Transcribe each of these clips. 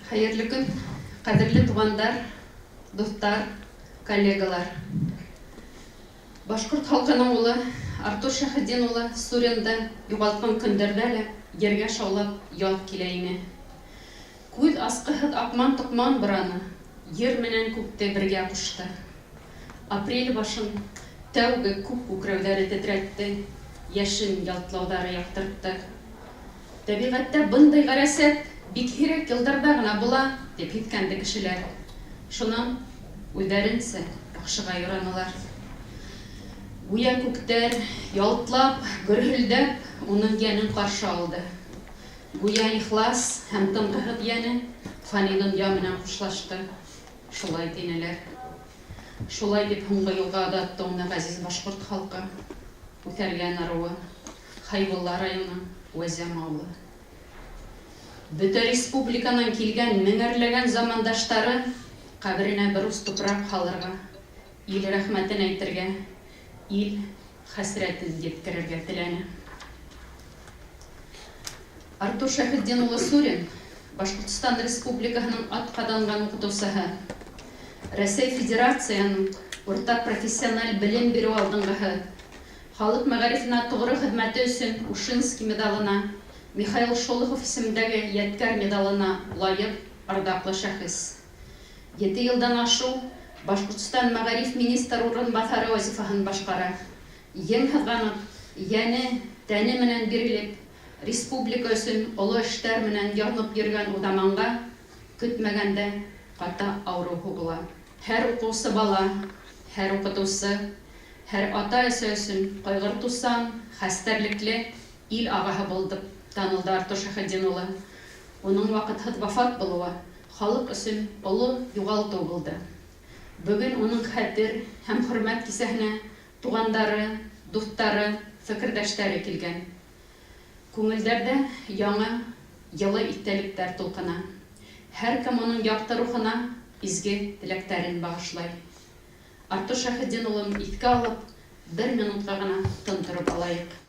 Хәйерле көн, ҡәҙерле туғандар, дуҫтар, коллегалар. Башҡорт халҡының улы Артур Шәйхетдин улы Суринды юғалтҡан көндәрҙә лә ергә шаулап яҙ килә ине. Күҙ асҡыһыҙ аҡман-тоҡман бураны ер менән күкте бергә ҡушты. Апрель башын тәүге күк күкрәүҙәре тетрәтте, йәшен ялтлауҙары яҡтыртты. Тәбиғәттә бындай ғәрәсәт бик һирәк йылдарҙа ғына була, тип һиҫкәнде кешеләр. Шунан үҙҙәренсә яҡшыға юранылар. Гүйә күктәр ялтлап, гөрһөлдәп, уның йәнен ҡаршы алды. Гүйә ихлас һәм тынғыһыҙ йәне фани донъя менән хушлашты. Шулай тинеләр. Шулай тип һуңғы юлға оҙатты уны ғәзиз башҡорт халҡы, Үҫәргән ырыуы, Хәйбулла районы, Вәзәм ауылы. Бөтә республиканан килгән меңәрләгән замандаштары ҡәберенә бер ус тупраҡ һалырға, ил рәхмәтен әйтергә, ил хәсрәтен еткерергә теләне. Артур Шәйхетдин улы Сурин, Башҡортостан Республикаһының атҡаҙанған уҡытыусыһы, Рәсәй Федерацияһының урта профессиональ белем биреү алдынғыһы, халыҡ мәғарифына тоғро хеҙмәте өсөн Ушинский миҙалына, Михаил Шолохов исемендәге Ядкәр миҙалына лайыҡ арҙаҡлы шәхес. Ете йылдан ашыу Башҡортостан мәғариф министры урынбаҫары вазифаһын башҡара. Ең һыҙғанып, йәне, тәне менән бирелеп, республика өсөн оло эштәр менән янып йөрөгән уҙаманға көтмәгәндә ҡаты ауырыу һуғыла. Һәр уҡыусы бала, һәр уҡытыусы, һәр ата-әсә өсөн ҡайғыртыусан, хәстәрлекле ил ағаһы булып танылды Артур Шәйхетдин улы. Уның ваҡытһыҙ вафат булыуы халыҡ өсөн оло юғалтыу булды. Бөгөн уның хәтер һәм хөрмәт кисәһенә туғандары, дуҫтары, фекерҙәштәре килгән. Күңелдәрҙә яңы, йылы иҫтәлектәр тулҡына. Һәр кем уның яҡты рухына изге теләктәрен бағышлай. Артур Шәйхетдин улын иҫкә алып, бер минутҡа ғына тын тороп алайыҡ.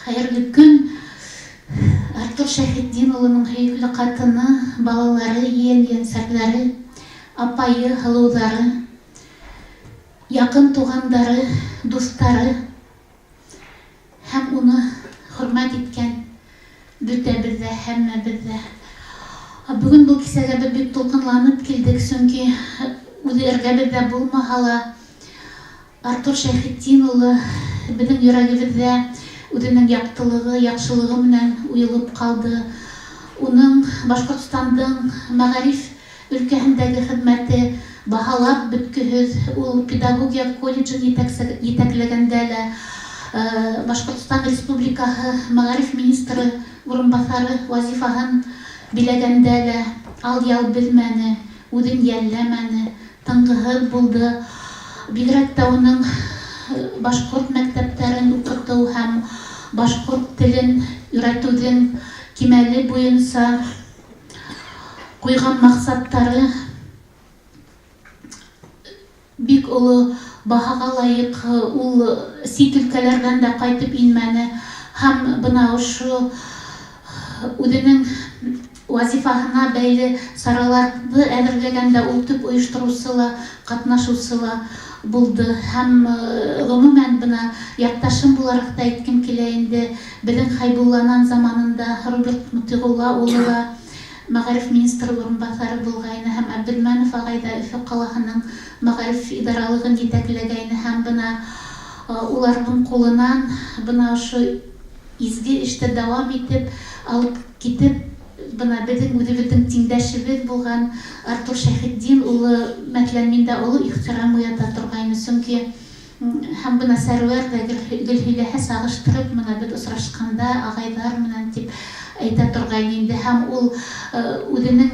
Хәйерле көн, Артур Шәйхетдин улының һөйөклө ҡатыны, балалары, ейән-ейәнсәрҙәре, апайы, һылыуҙары. Яҡын туғандары, дуҫтары һәм уны хөрмәт иткән бөтәбеҙ ҙә, һәммәбеҙ ҙә. Бөгөн был кисәгә беҙ бик тулҡынланып килдек, сөнки үҙе эргәбеҙҙә булмаһа ла, Артур Шәйхетдин улы беҙҙең йөрәгебеҙҙә үҙенең яҡтылығы, яҡшылығы менән уйылып ҡалды. Уның Башҡортостандың мәғариф өлкәһендәге хеҙмәте баһалап бөткөһөҙ. Ул педагогия колледжын етәкләгәндә лә, Башҡортостан Республикаһы мәғариф министры урынбаҫары вазифаһын биләгәндә лә ал-ял белмәне, үҙен йәлләмәне, тынғыһыҙ булды. Бигерәк тә уның башҡорт мәктәптәрен уҡытыу һәм башҡорт телен өйрәтеүҙең кимәле буйынса ҡуйған маҡсаттары бик оло баһаға лайыҡ. Ул сит өлкәләрҙән дә ҡайтып инмәне һәм бына ошо үҙенең вазифаһына бәйле сараларҙы әҙерләгәндә ул төп ойоштороусы ла, ҡатнашыусы ла булды. Һәм ғөмүмән, бына яҡташым булараҡ та әйткем килә инде, беҙҙең Хәйбулланан заманында Роберт Мотиғулла улы ла мәғариф министры урынбаҫары булғайны һәм Әбделмәнов ағай ҙа Өфө ҡалаһының мәғариф идаралығын етәкләгәйне, һәм бына уларҙың ҡулынан бына ошо изге эште дауам итеп алып китеп, бына беҙҙең үҙебеҙҙең тиңдәшебеҙ булған Артур Шәйхетдин улы, мәҫәлән, миндә оло ихтирам уята торғайны, сөнки һәм бына Сәрүәр ҙә гел һөйләһә, сағыштырып, бына беҙ осрашҡанда ағайҙар менән тип әйтә торғайны инде. Һәм ул үҙенең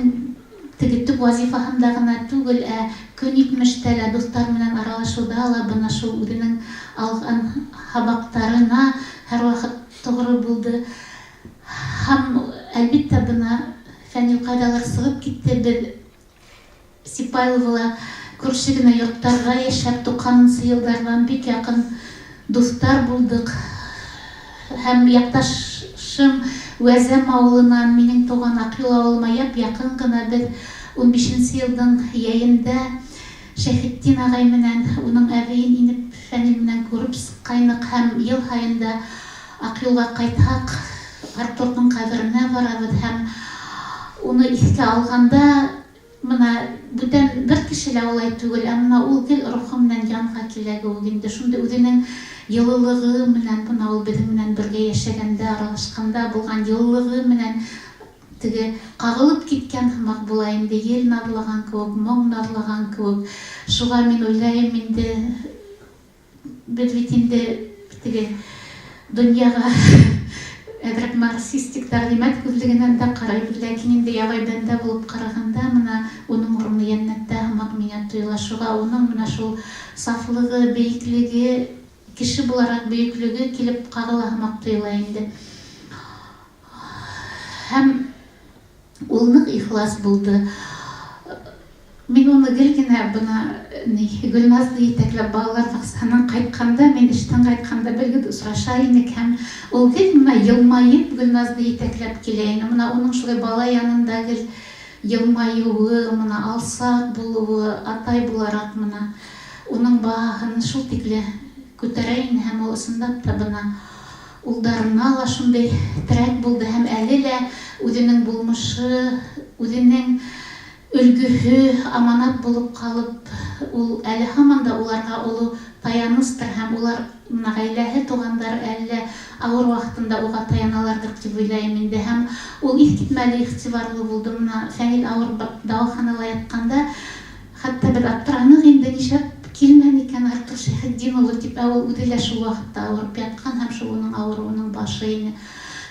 теге төп вазифаһында ғына түгел, ә көн итмештә лә, дуҫтар менән аралашыуҙа ла бына шул үҙенең алған һабаҡтарына һәр ваҡыт тоғро булды. Һәм, әлбиттә, бына Фәнил ҡайҙалыр сығып китте, беҙ Сипайловола күрше генә йорттарҙа йәшәп, туҡһанынсы йылдарҙан бик яҡын дуҫтар булдыҡ. Һәм яҡташым Вәзәм ауылынан минең тыуған Аҡъюл ауылыма яп-яҡын ғына беҙ 15нсе йылдың йәйендә Шәйхетдин ағай менән уның әбейен инеп Фәнил менән күреп сыҡҡайныҡ һәм йыл һайын да Аҡъюлға ҡайтһаҡ, Артурҙың ҡәберенә барабыҙ һәм уны иҫкә алғанда, Бына бүтән бер кеше лә улай түгел, ә мына ул гел рухы менән янға килә кеүек инде. Шундый үзенең йылылыгы менән, бына ул безнең менән бергә яшәгәндә, аралашканда булган йылылыгы менән теге кагылып киткән һымак була инде, ел назлаган кеүек, моң назлаган кеүек. Шуга мин уйлайым инде, Беҙ бит инде теге донъяға әҙерәк марксистик тәгълимат күҙлегенән дә ҡарайбыҙ, ләкин инде ябай бәндә булып ҡарағанда, мына уның урыны йәннәттә һымаҡ миңә тойола. Шуға уның менә шул сафлығы, бейеклеге, кеше булараҡ бөйөклөгө килеп ҡағыла һымаҡ тойола инде. Һәм Ул ныҡ ихлас булды. Мин уны гел генә бына ни, Гөлназды етәкләп балалар бакчаһыннан кайтканда, мин эштән кайтканда бер осраша инек һәм ул гел менә елмаеп Гөлназды етәкләп килә ине. Менә уның шулай бала янында гел елмаюы, менә алсак булуы, атай буларак менә уның баһаһын шул тикле күтәрә ине һәм ул ысынлап та бына Улдарына ла шундый терәк булды һәм әле лә үзенең булмышы, үзенең өлгөһө аманат булып калып, ул әле һаман да уларга олы таяныстыр һәм улар, менә гаиләһе, тугандары әле лә авыр вакытында уга таяналардыр дип уйлайым инде. Һәм ул искитмәле игътибарлы булды. Менә Фәнил авыр дәваханала ятканда, Хәтта беҙ аптыраныҡ инде, нишләп килмәне икән Артур Шәйхетдин улы дип, ә ул үҙе лә шул ваҡытта ауырып ятҡан һәм шул уның ауырыуының башы ине.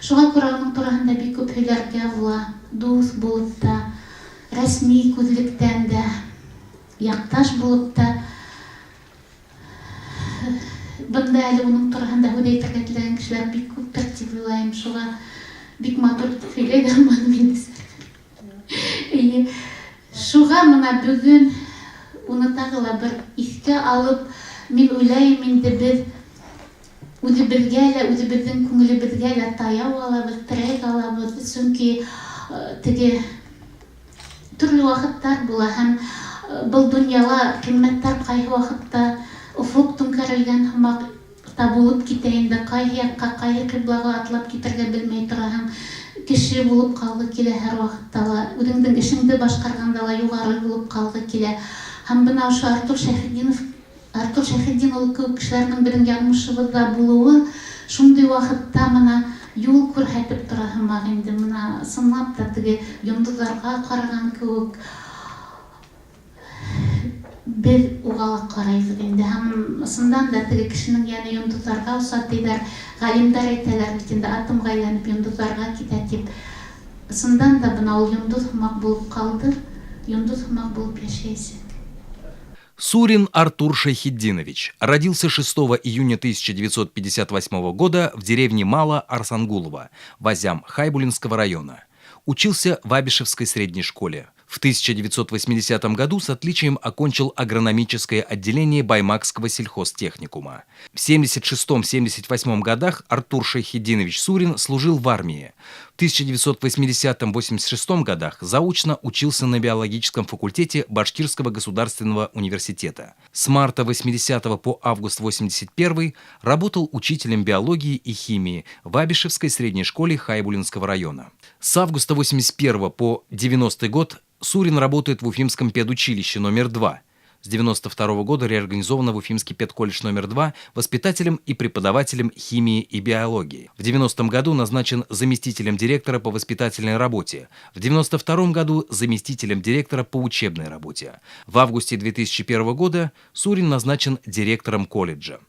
Шуға күрә уның тураһында бик күп һөйләргә була, дуҫ булып та, рәсми күҙлектән дә, яҡташ булып та. Бында әле уның тураһында һүҙ әйтергә теләгән кешеләр бик күптер дип уйлайым. Шуға бик матур итеп һөйләй ҙә алманым инде. Эйе. Шуға мына бөгөн уны тағы ла бер иҫкә алып, мин уйлайым инде, беҙ үҙебеҙгә лә, үҙебеҙҙең күңелебеҙгә лә таяу алабыҙ, терәк алабыҙ. Сөнки теге төрлө ваҡыттар була һәм был донъяла ҡиммәттәр ҡайһы ваҡытта Офоҡ түңкәрелгән һымаҡ та булып китә инде, ҡайһы яҡҡа, ҡайһы ҡиблаға атлап китергә белмәй тораһың. Кеше булып ҡалғы килә һәр ваҡытта ла, үҙеңдең эшеңде башҡарғанда ла юғары булып ҡалғы килә. Һәм бына ошо Артур Шәйхетдинов, Артур Шәйхетдин улы кеүек кешеләрҙең беҙҙең яҙмышыбыҙҙа булыуы шундай ваҡытта мына юл күрһәтеп тора һымаҡ инде. Мына ысынлап та теге йондоҙҙарға ҡараған кеүек беҙ уға ла ҡарайбыҙ инде. Һәм ысындан да теге кешенең йәне йондоҙҙарға оса тиҙәр, ғалимдар әйтәләр бит инде, атомға әйләнеп йондоҙҙарға китә тип. Ысындан да бына ул йондоҙ һымаҡ булып ҡалды, йондоҙ һымаҡ булып йәшәйәсәк. Сурин Артур Шайхетдинович родился 6 июня 1958 года в деревне Мало Арсангулово, Вазям Хайбулинского района. Учился в Абишевской средней школе. В 1980 году с отличием окончил агрономическое отделение Баймакского сельхозтехникума. В 1976-1978 годах Артур Шайхетдинович Сурин служил в армии. В 1980-86 годах заочно учился на биологическом факультете Башкирского государственного университета. С марта 80 по август 81 работал учителем биологии и химии в Абишевской средней школе Хайбулинского района. С августа 81 по 90 год Сурин работает в Уфимском педучилище номер 2. С 92 года реорганизовано в Уфимский педколледж номер 2 воспитателем и преподавателем химии и биологии. В 90 году назначен заместителем директора по воспитательной работе. В 92 году заместителем директора по учебной работе. В августе 2001 года Сурин назначен директором колледжа.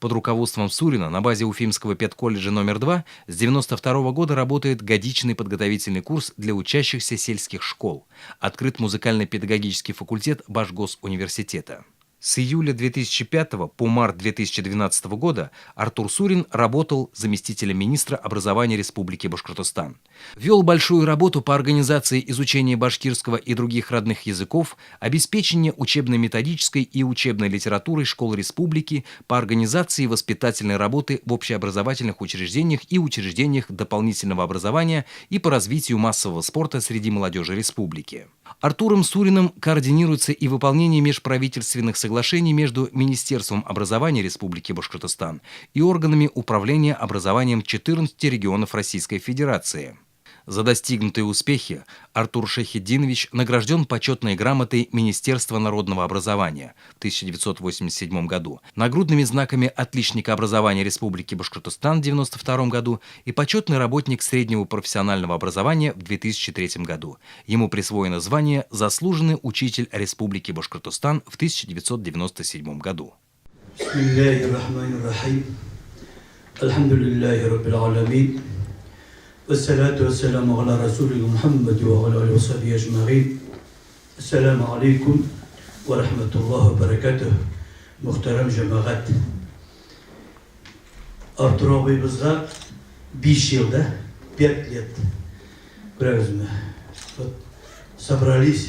Под руководством Сурина на базе Уфимского педколледжа номер 2 с 1992 года работает годичный подготовительный курс для учащихся сельских школ. Открыт музыкально-педагогический факультет Башгосуниверситета. С июля 2005 по март 2012 года Артур Сурин работал заместителем министра образования Республики Башкортостан. Вел большую работу по организации изучения башкирского и других родных языков, обеспечения учебно-методической и учебной литературой школ республики, по организации воспитательной работы в общеобразовательных учреждениях и учреждениях дополнительного образования и по развитию массового спорта среди молодежи республики. Артуром Суриным координируется и выполнение межправительственных соглашений между Министерством образования Республики Башкортостан и органами управления образованием 14 регионов Российской Федерации. За достигнутые успехи Артур Шайхетдинович награжден почетной грамотой Министерства народного образования в 1987 году, нагрудными знаками отличника образования Республики Башкортостан в 1992 году и почетный работник среднего профессионального образования в 2003 году. Ему присвоено звание «Заслуженный учитель Республики Башкортостан» в 1997 году. بسم الله الرحمن الرحيم الحمد لله رب العالمين والصلاة والسلام على رسوله محمد وعلى آله وصحبه أجمعين السلام عليكم ورحمة الله وبركاته. Мөхтәрәм җәмәгать, Артур абыебызга 5 ел да, 5 лет, күрәбезме, вот собрались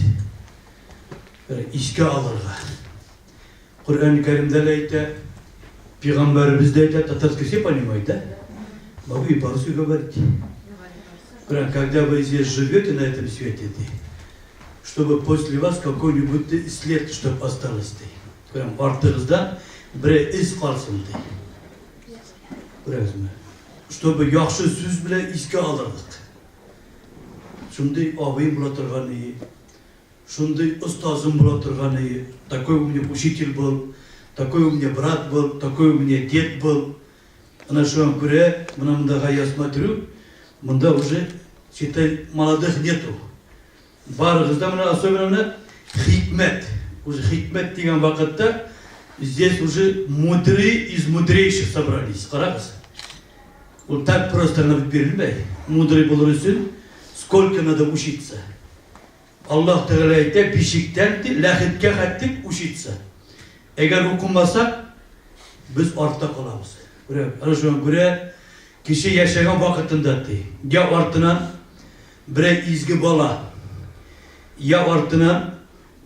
искә алырга. Коръән Кәримдә лә әйтә, пәйгамбәребез дә әйтә, татарский все понимают, да? Могу и по-русски говорить. Коран, когда вы здесь живете, на этом свете, ты, чтобы после вас какой-нибудь след, чтобы осталось. Ты. Коран, артыгыздан бер эз калсын ди. Күрәсезме? Чтобы яхшы сүз белән искә алырлык. Шундый абыем була торган, шундый остазым була торган, такой у меня учитель был, такой у меня брат был, такой у меня дед был. Ана шуңа күрә, менә мондага я смотрю, монда уже, считай, молодых нету. Барыгыз да менә, особенно менә хикмәт. Уже хикмәт дигән вакытта здесь уже мудрые из мудрейших собрались. Карагыз. Вот так просто гына бирелмәй. Мудрый булыр өчен сколько надо учиться. Аллаһ Тәгалә әйтә, бишектән ләхеткә хәтлек учиться. Әгәр укымасак, без артта калабыз. Күрә, ана шуңа күрә кеше яшәгән вакытында ди, я артыннан берәр изге бала, я артыннан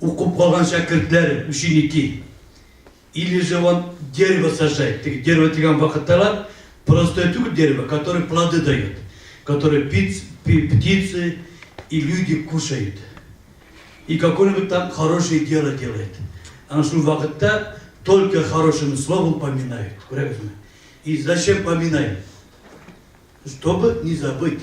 укып калган шәкертләре, ученики, или же он дерево сажает. Теге дерево дигән вакытта простое түгел дерево, которое плоды дает, которое птицы и люди кушают. И какое-нибудь там хорошее дело делает. Ана шул вакытта только Только хорошим словом поминают. Күрәгеҙме? И зачем поминаем? Чтобы не забыть.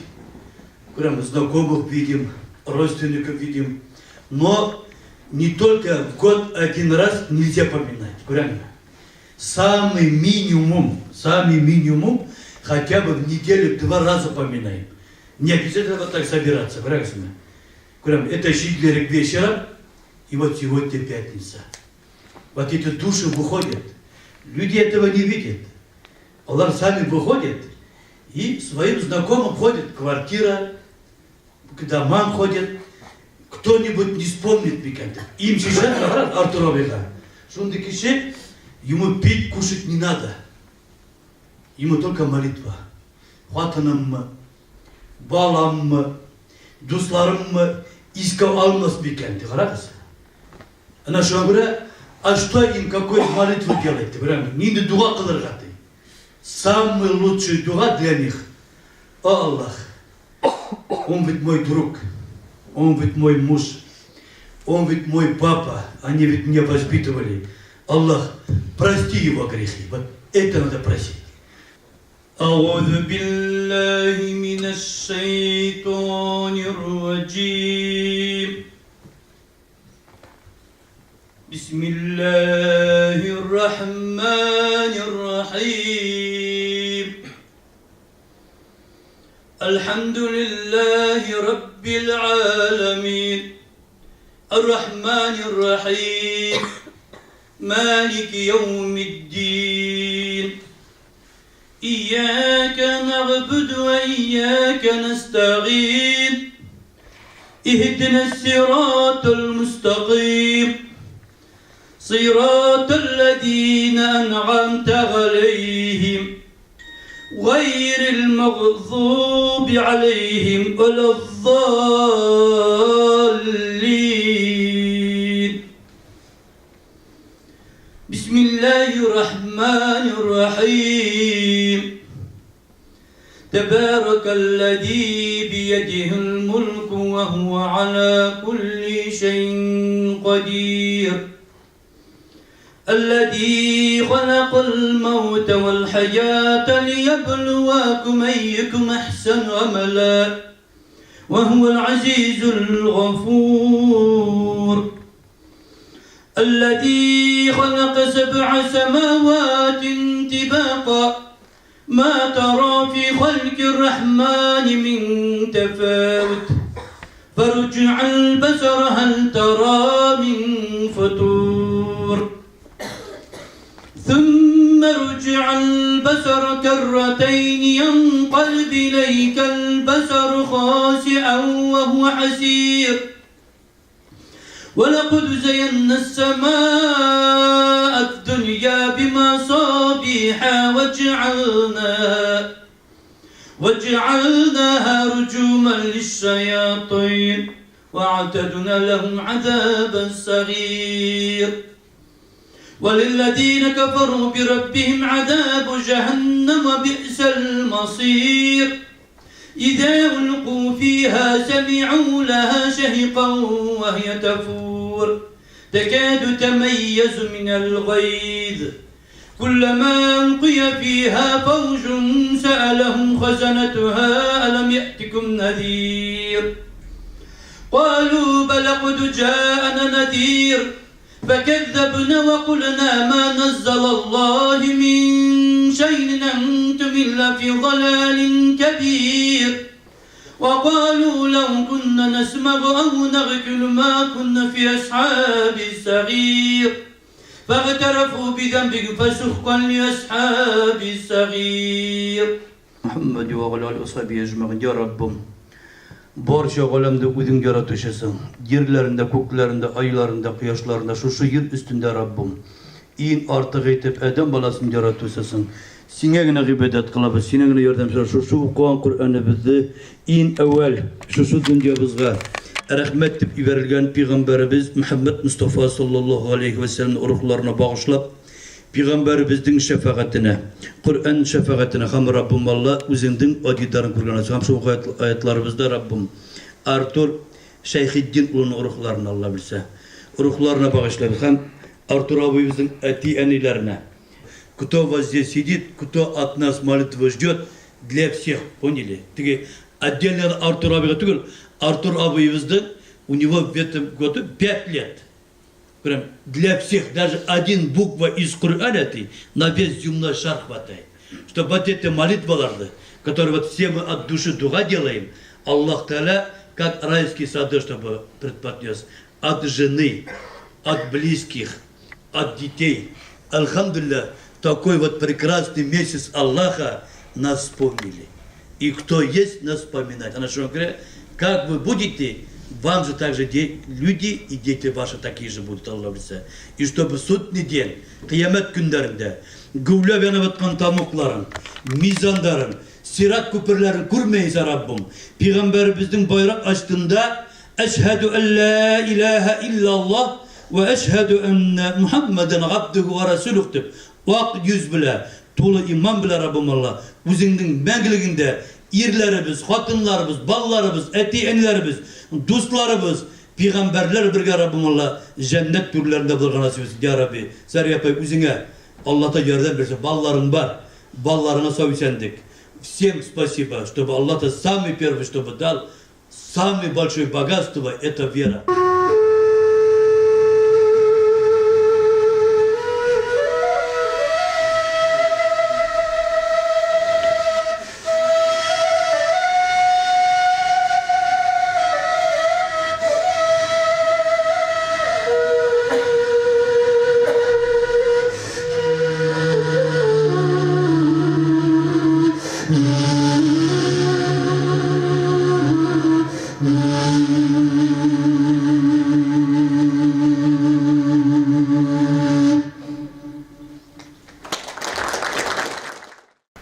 Күрәм, знакомых видим, родственников видим. Но не только в год один раз нельзя поминать. Күрәме? Самый минимум, хотя бы в неделю два раза поминаем. Не обязательно вот так собираться, правильно? Күрәм, это четверг вечером, и вот сегодня пятница. Вот эти души выходят. Люди этого не видят. Улар сами выходят и своим знакомым ходят, квартира, к домам ходят. Кто-нибудь не вспомнит микән. Им сейчас, Артур абыйға. Шундай кеше, ему пить, кушать не надо. Ему только молитва. Ҡатыныммы, баламмы, дуҫларыммы иҫкә алмаҫ микән, ти ҡарағыҙ. Ана шуға күрә, а что им какой молитву делать? Күрәме? Ниндәй доға ҡылырға ти. Самый лучший дуа для них. О Аллах, он ведь мой друг, он ведь мой муж, он ведь мой папа, они ведь меня воспитывали. Аллах, прости его грехи. Вот это надо просить. أعوذ بالله من الشيطان الرجيم. بسم الله الرحمن الرحيم. الحمد لله رب العالمين، الرحمن الرحيم، مالك يوم الدين. إياك نعبد وإياك نستعين، اهدنا الصراط المستقيم، صراط الذين أنعمت عليهم، غير المغضوب عليهم ولا الضالين. بسم الله الرحمن الرحيم. تبارك الذي بيده الملك وهو على كل شيء قدير، الذي خلق الموت والحياة ليبلوكم أيكم أحسن عملا وهو العزيز الغفور. الذي خلق سبع سماوات طباقا، ما ترى في خلق الرحمن من تفاوت، فارجع البصر هل ترى من فطور. ثم ارجع البصر كرتين ينقلب إليك البصر خاسئا وهو حسير. ولقد زينا السماء الدنيا بمصابيح وجعلناها رجوما للشياطين وأعتدنا لهم عذاب السعير. وللذين كفروا بربهم عذاب جهنم وبئس المصير. إذا ألقوا فيها سمعوا لها شهقا وهي تفور، تكاد تميز من الغيظ. كلما ألقي فيها فوج سألهم خزنتها ألم يأتكم نذير؟ قالوا بلى قد جاءنا نذير فكذبنا وقلنا ما نزل الله من شيء إن أنتم إلا في ضلال كبير. وقالوا لو كنا نسمع أو نعقل ما كنا في أصحاب السعير. فاعترفوا بذنبهم فسحقا لأصحاب السعير. Мөхәммәд وعلى آله وصحبه أجمعين. Я Раббым, барса ғаләмде үҙең яратыусыһың. Ерләрендә, күкләрендә, айларында, ҡояшларында, шушы ер өҫтөндә, Раббым. Иң артыҡ итеп әҙәм балаһын яратыусыһың. Һиңә генә ғибәҙәт ҡылабыҙ, һинән генә ярҙам һорап, шушы уҡыған Ҡөрьәнебеҙҙе иң әүәл шушы донъябыҙға рәхмәт тип ебәрелгән пәйғәмбәребеҙ Мөхәммәд Мостафа саллаллаһу алейхи вәсәлләм рухларына бағышлап, пәйғәмбәребеҙҙең шәфәғәтенә, Ҡөрьән шәфәғәтенә һәм Раббым Алла үҙеңдең дидарын күргән һәм шул аятларыбыҙҙа Раббым Артур Шәйхетдин улының рухларына, Алла белһә, рухларына бағышлайбыҙ һәм Артур абыебыҙҙың әти-әниләренә. Кто вас здесь сидит, кто от нас молитву ждет, для всех, поняли? Теге отдельно Артур абыйға түгел, Артур абыебыҙҙың у него в этом году 5 лет. Прям для всех, даже один буква из Корана ты на весь земной шар хватает. Чтобы вот эти молитваларды, которые вот все мы от души дуга делаем, Аллах Таля, как райские сады, чтобы преподнес от жены, от близких, от детей. Альхамдулилля, такой вот прекрасный месяц Аллаха нас вспомнили. И кто есть, нас вспоминать. Она что говорит, как вы будете, вам же также люди и дети ваши такие же будут, Аллах bilse. И чтобы судный день, кыямәт көндәрендә, гөүләп янып яткан тамуҡларын, мизандарын, сират күперләрен күрмәйенсә Раббым, Пәйғәмбәребеҙҙең байраҡ аҫтында Әшһәдү ән лә иләһә иллаллаһ вә әшһәдү әннә Мухаммадан ғабдуһу вә расулуһ тип, аҡ йөҙ белән, тулы иман белән Раббым Алла, үҙеңдең мәңгелегеңдә ирләребеҙ, ҡатынларыбыҙ, балаларыбыҙ, әти-әниләребеҙ, дуҫларыбыҙ, пәйғәмбәрләр бергә Раббым Алла жәннәт түрләрендә булырға насип итһен, я Рабби. Сәрви апай, үҙеңә Аллаһ та ярҙам бирһен, балаларың бар, балаларыңа һау иҫәнлек. Всем спасибо, чтобы Аллах-то самый первый, чтобы дал самое большое богатство – это вера.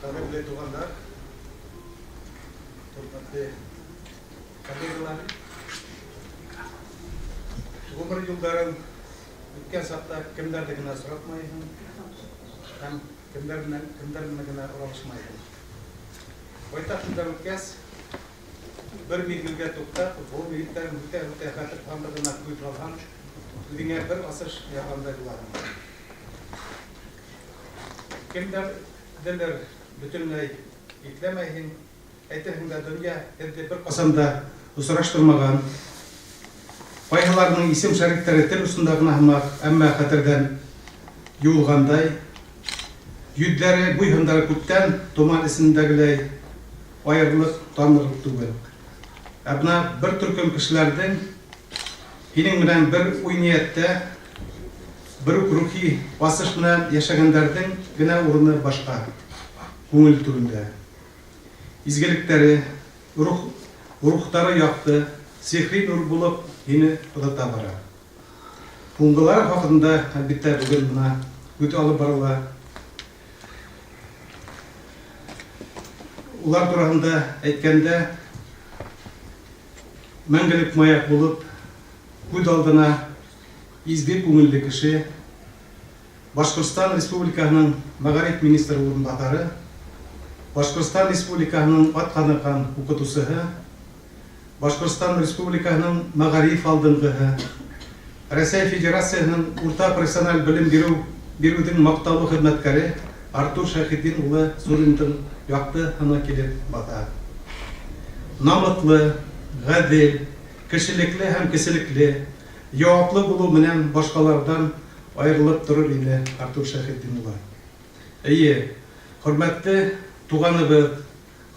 Кадерле туганнар, хөрмәтле коллегалар, гомер юлдарын үткән сакта кемнәрне генә очратмайһың һәм кемнәр белән кемнәр белән генә аралашмайһың. Байтак еллар үткәс, бер мизгелгә туктап, гомер юлларын үтә-үтә хәтер сандыгына куеп алган, үзеңә бер асыш ясагандай буласың. Кемнәрҙелер бөтөнләй иҫләмәйһең, әйтерһең дә донъя һеҙҙе бер ҡасан да осраштырмаған. Ҡайһыларының исем-шәрифтәре тел осонда ғына һымаҡ, әммә хәтерҙән юылғандай. Йөҙҙәре, буй-һындары күптән томан эсендәгеләй айырырлыҡ, танырлыҡ түгел. Ә бына бер төркөм кешеләрҙең һинең менән бер уй-ниәттә, бер үк рухи асыш менән йәшәгәндәрҙең генә урыны башҡа, күңел түрендә. Изгелектәре, рух, рухтары яҡты, сихри нур булып һине оҙата бара. Һуңғылары хаҡында, әлбиттә, бөгөн бына һүҙ алып барыла. Улар тураһында әйткәндә, мәңгелек маяк булып, күҙ алдына изге күңелле кеше, Башҡортостан Республикаһының мәғариф министры урынбаҫары, Башҡортостан Республикаһының атҡаҙанған уҡытыусыһы, Башҡортостан Республикаһының мәғариф алдынғыһы, Рәсәй Федерацияһының урта профессиональ белем биреү биреүҙең маҡтаулы хеҙмәткәре Артур Шәйхетдин улы Суриндың яҡты һыны килеп баҫа. Намыҫлы, ғәҙел, кешелекле һәм кеселекле, яуаплы булыу менән башҡаларҙан айырылып торор ине Артур Шәйхетдин улы. Эйе, хөрмәтле туғаныбыҙ,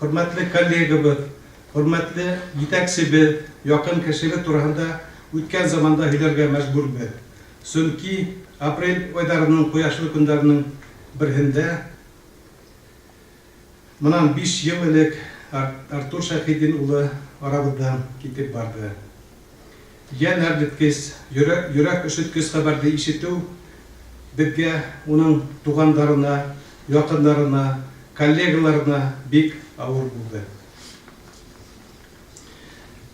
хөрмәтле коллегабыҙ, хөрмәтле етәксебеҙ, яҡын кешебеҙ тураһында үткән заманда һөйләргә мәжбүрбеҙ. Сөнки апрель айҙарының ҡояшлы көндәренең береһендә мынан 5 йыл элек Артур Шәйхетдин улы арабыҙҙан китеп барҙы. Йән әрнеткес, йөрәк, йөрәк өшөткөс хәбәрҙе ишетеү беҙгә, уның туғандарына, яҡындарына, коллегаларына бик ауыр булды.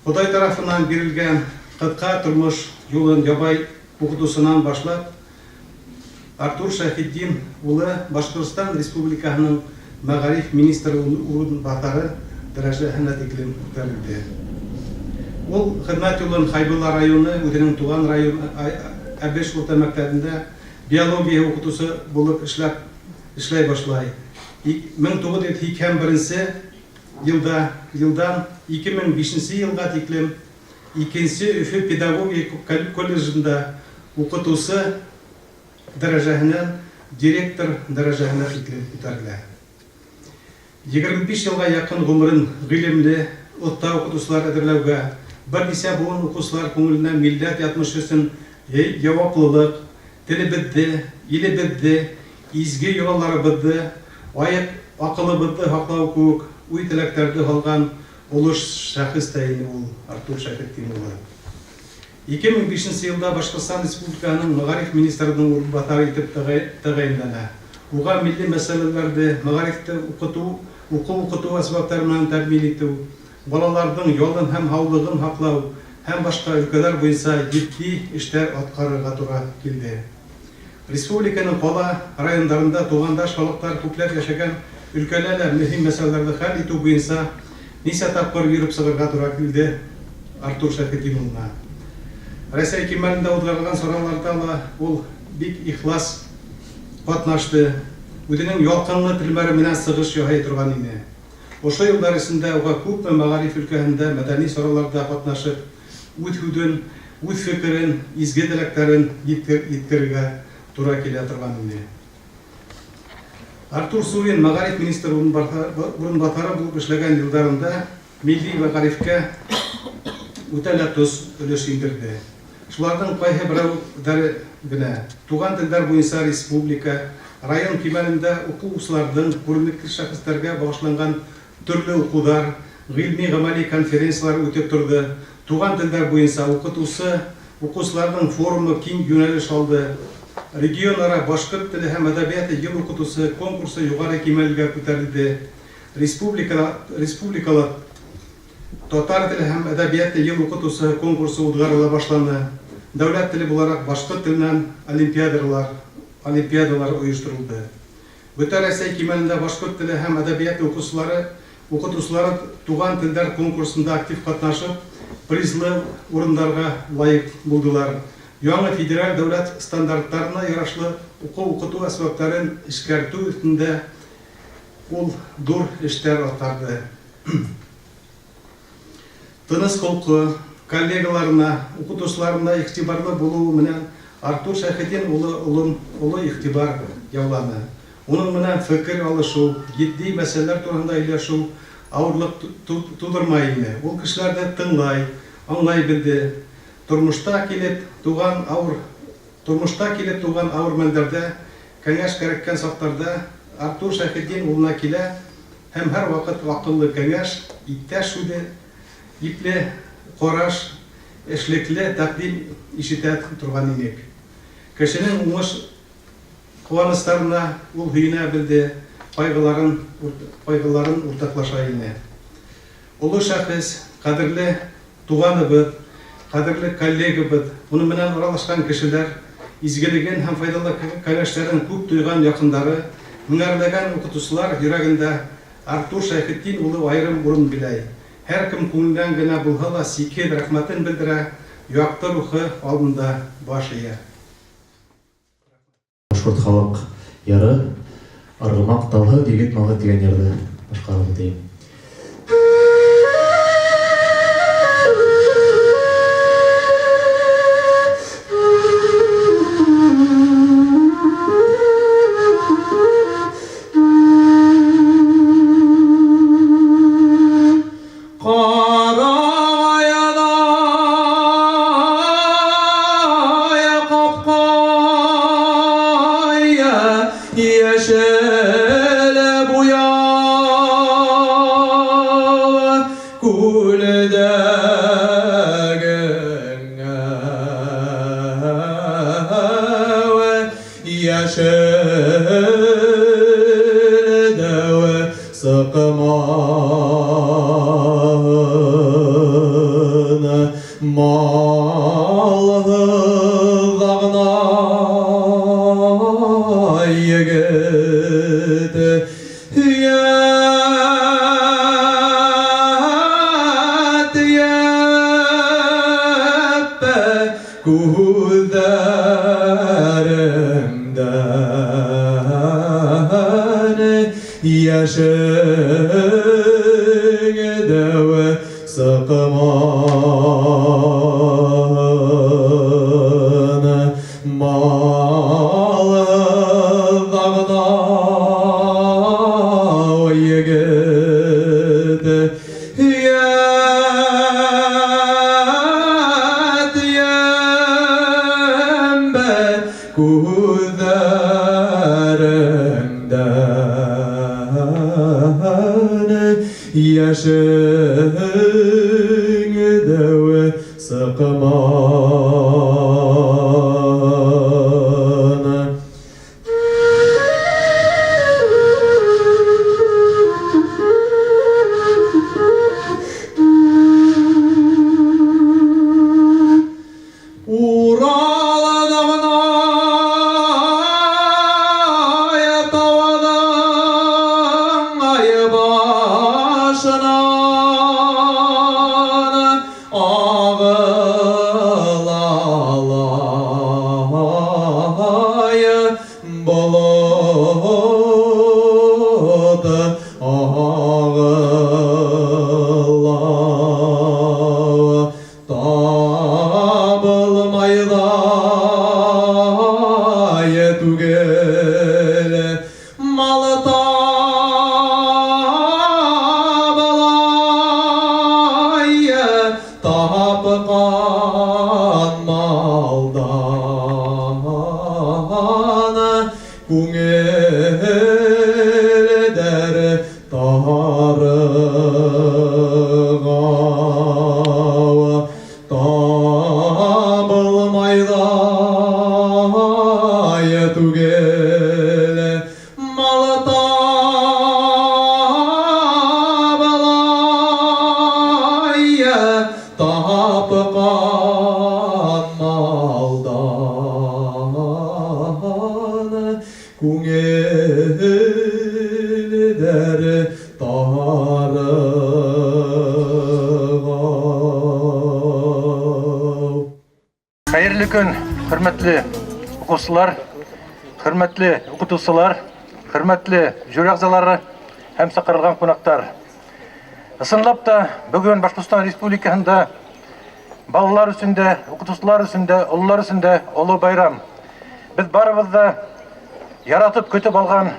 Хоҙай тарафынан бирелгән ҡыҫҡа тормош юлын ябай уҡытыусынан башлап, Артур Шәйхетдин улы Башҡортостан Республикаһының мәғариф министры урынбаҫары дәрәжәһенә тиклем күтәрелде. Ул хеҙмәт юлын Хәйбулла районы, үҙенең туған районы Әбеш урта мәктәбендә биология укытучы булып эшләп эшләй башлай. 1981 елда елдан 2005 елга тиклем икенче Өфе педагогия колледжында укытучы дәрәҗәһеннән директор дәрәҗәһенә тиклем күтәрелә. 25 елга якын гомерен гыйлемле, оста укытучылар әзерләүгә, берничә буын укучылар күңеленә милләт язмышы өчен җаваплылык, телебезне, илебезне, изге йолаларыбызны, аек акылыбызны һаклау кеүек уй-теләкләрне һалган олы шәхес тә инде ул Артур Шәйхетдин улы. 2005 нче елда Башкортстан Республикаһының мәгариф министрының урынбасары итеп тәгаенләнә. Уга милли мәсьәләләрне, мәгарифте укыту, уку-укыту әсбаплары белән тәэмин итү, балаларның ялын һәм һаулыгын һаклау һәм башка өлкәләр буенча җитди эшләр аткарырга тура килде. Республиканың кала, районнарында тугандаш халыклар күпләп яшәгән өлкәлә лә мөһим мәсьәләләрне хәл итү буенча ничә тапкыр йөреп чыгарга тура килде Артур Шәйхетдин улына. Рәсәй кимәлендә уздырылган чараларда ла ул бик ихлас катнашты, үзенең ялкынлы телмәре менән чыгыш яһый торган ине. Ошо еллар эчендә уга күпме мәгариф өлкәһендә мәдәни чараларда катнашып, үз һүден, үз фикерен, изге теләкләрен йиткерергә тура килә торган иде. Артур Сурин мәгариф министры урынбасары булып эшләгән елларында милли мәгарифкә үтә лә тоз өлеш индерде. Шуларның кайһы берәүләре генә, туган телләр буенча республика, район кимәлендә укучыларның күренекле шәхесләргә багышланган төрле укудар, гыйльми-гамәли конференцияләр үтеп торды, туган телләр буенча укытучы, укучыларның форумы киң юнәлеш алды, регионара башкорт теле һәм әдәбияты ел укытучы конкурсы югары кимәлгә күтәрелде, республикала республикала татар теле һәм әдәбияты ел укытучы конкурсы уҙғарыла башланы, дәүләт теле булараҡ башҡорт теленән олимпиадалар олимпиадалар ойошторолдо. Бөтә Рәсәй кимәлендә башҡорт теле һәм әдәбияты укытучылары укытучылары туган телдәр конкурсында актив катнашып, призлы урындарға лайыҡ булдылар. Яңы федераль дәүләт стандарттарына ярашлы уҡыу-уҡытыу әсбаптарын эшкәртеү өҫтөндә ул ҙур эштәр атҡарҙы. Тыныс холҡо, коллегаларына, уҡытыусыларына иғтибарлы булыуы менән Артур Шәйхетдин улы олом оло иғтибар яуланы. Уның менән фекер алышыу, етди мәсьәләләр тураһында һөйләшеү ауырлыҡ тыуҙырмай ине. Ул кешеләрҙе тыңлай, аңлай белде. Тормошта килеп туған ауыр тормошта килеп туған ауыр мәлдәрҙә, кәңәш кәрәккән саҡтарҙа Артур Шәйхетдин улына килә һәм һәр ваҡыт аҡыллы кәңәш, иптәш һүҙе, ипле ҡараш, эшлекле тәҡдим ишетә торған инек. Кешенең уңыш ҡыуаныстарына ул һөйөнә белде, ҡайғыларын ҡайғыларын уртаҡлаша ине. Оло шәхес, ҡәҙерле туғаныбыҙ, ҡәҙерле коллегабыҙ, уның менән аралашҡан кешеләр изгелеген һәм файҙалы кәңәштәрен күп тойған яҡындары, меңәрләгән уҡытыусылар йөрәгендә Артур Шәйхетдин улы айырым урын биләй. Һәр кем күңеленән генә булһа ла сикһеҙ рәхмәтен белдерә, яҡты рухы алдында баш эйә. Башҡорт халыҡ йыры Арғымаҡ талһыҙ, егет малһыҙ тигән йырҙы башҡарып үтәйем. Ҡарағайҙай ҡапҡай, йәшел буяу, күлдәгең йәшел дәү сыҡмаһын, малһыҙ ғына егет һөйәт йәппә күҙҙәрең. Йәшең дәү сыҡмаһын. Малһыҙ ғына егет. Йәт йәмбә күҙҙәреңдән йәшең дәү сыҡмаһын. Урал дағына тауының ай башынан ағылалай болот ағыла табылмайҙай түгел мал табылай тапҡан малдан күңелдәр тарыға табылмайҙай түгел мал табылай тапҡан малдан күңелдәр тарыға. Хәйерле көн, хөрмәтле уҡыусылар, хөрмәтле уҡытыусылар, хөрмәтле жюри ағзалары һәм саҡырылған ҡунаҡтар. Ысынлап та, бөгөн Башҡортостан Республикаһында балалар өсөн дә, уҡытыусылар өсөн дә, ололар өсөн дә оло байрам. Беҙ барыбыҙ ҙа яратып көтөп алған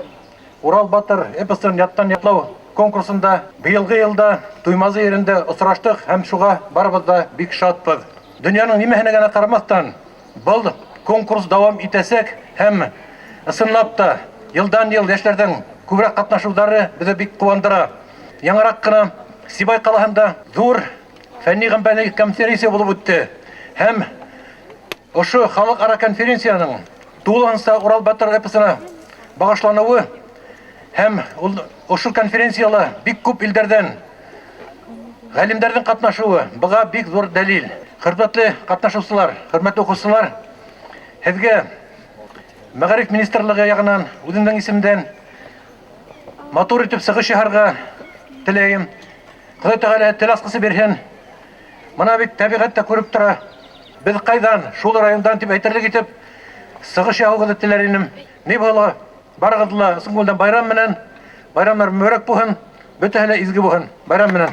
Урал батыр эпосын яттан ятлау конкурсында быйылғы йылда Туймазы ерендә осраштыҡ һәм шуға барыбыҙ ҙа бик шатбыҙ. Донъяның нимәһенә генә ҡарамаҫтан, был конкурс дауам итәсәк һәм ысынлап та йылдан йыл йәштәрҙең күберәк ҡатнашыуҙары беҙҙе бик ҡыуандыра. Яңыраҡ ҡына Сибай ҡалаһында ҙур фәнни-ғәмәли конференция булып үтте. Һәм ошо халыҡ-ара конференцияның тулыһынса Урал батыр эпосына бағышланыуы һәм ул ошо конференцияла бик күп илдәрҙән ғалимдәрҙең ҡатнашыуы быға бик ҙур дәлил. Хөрмәтле ҡатнашыусылар, хөрмәтле уҡыусылар, һеҙгә Мәғариф министрлығы яғынан үҙемдең исемдән матур итеп сығыш яһарға теләйем. Хоҙай Тәғәлә тел асҡысы бирһен. Мына бит тәбиғәт тә күреп тора. Беҙ ҡайҙан, шул райондан тип әйтерлек итеп сығыш яһауығыҙҙы теләр инем. Ни була, барығыҙҙы ла ысын күңелдән байрам менән, байрамдар мөбәрәк булһын, бөтәһе лә изге булһын. Байрам менән.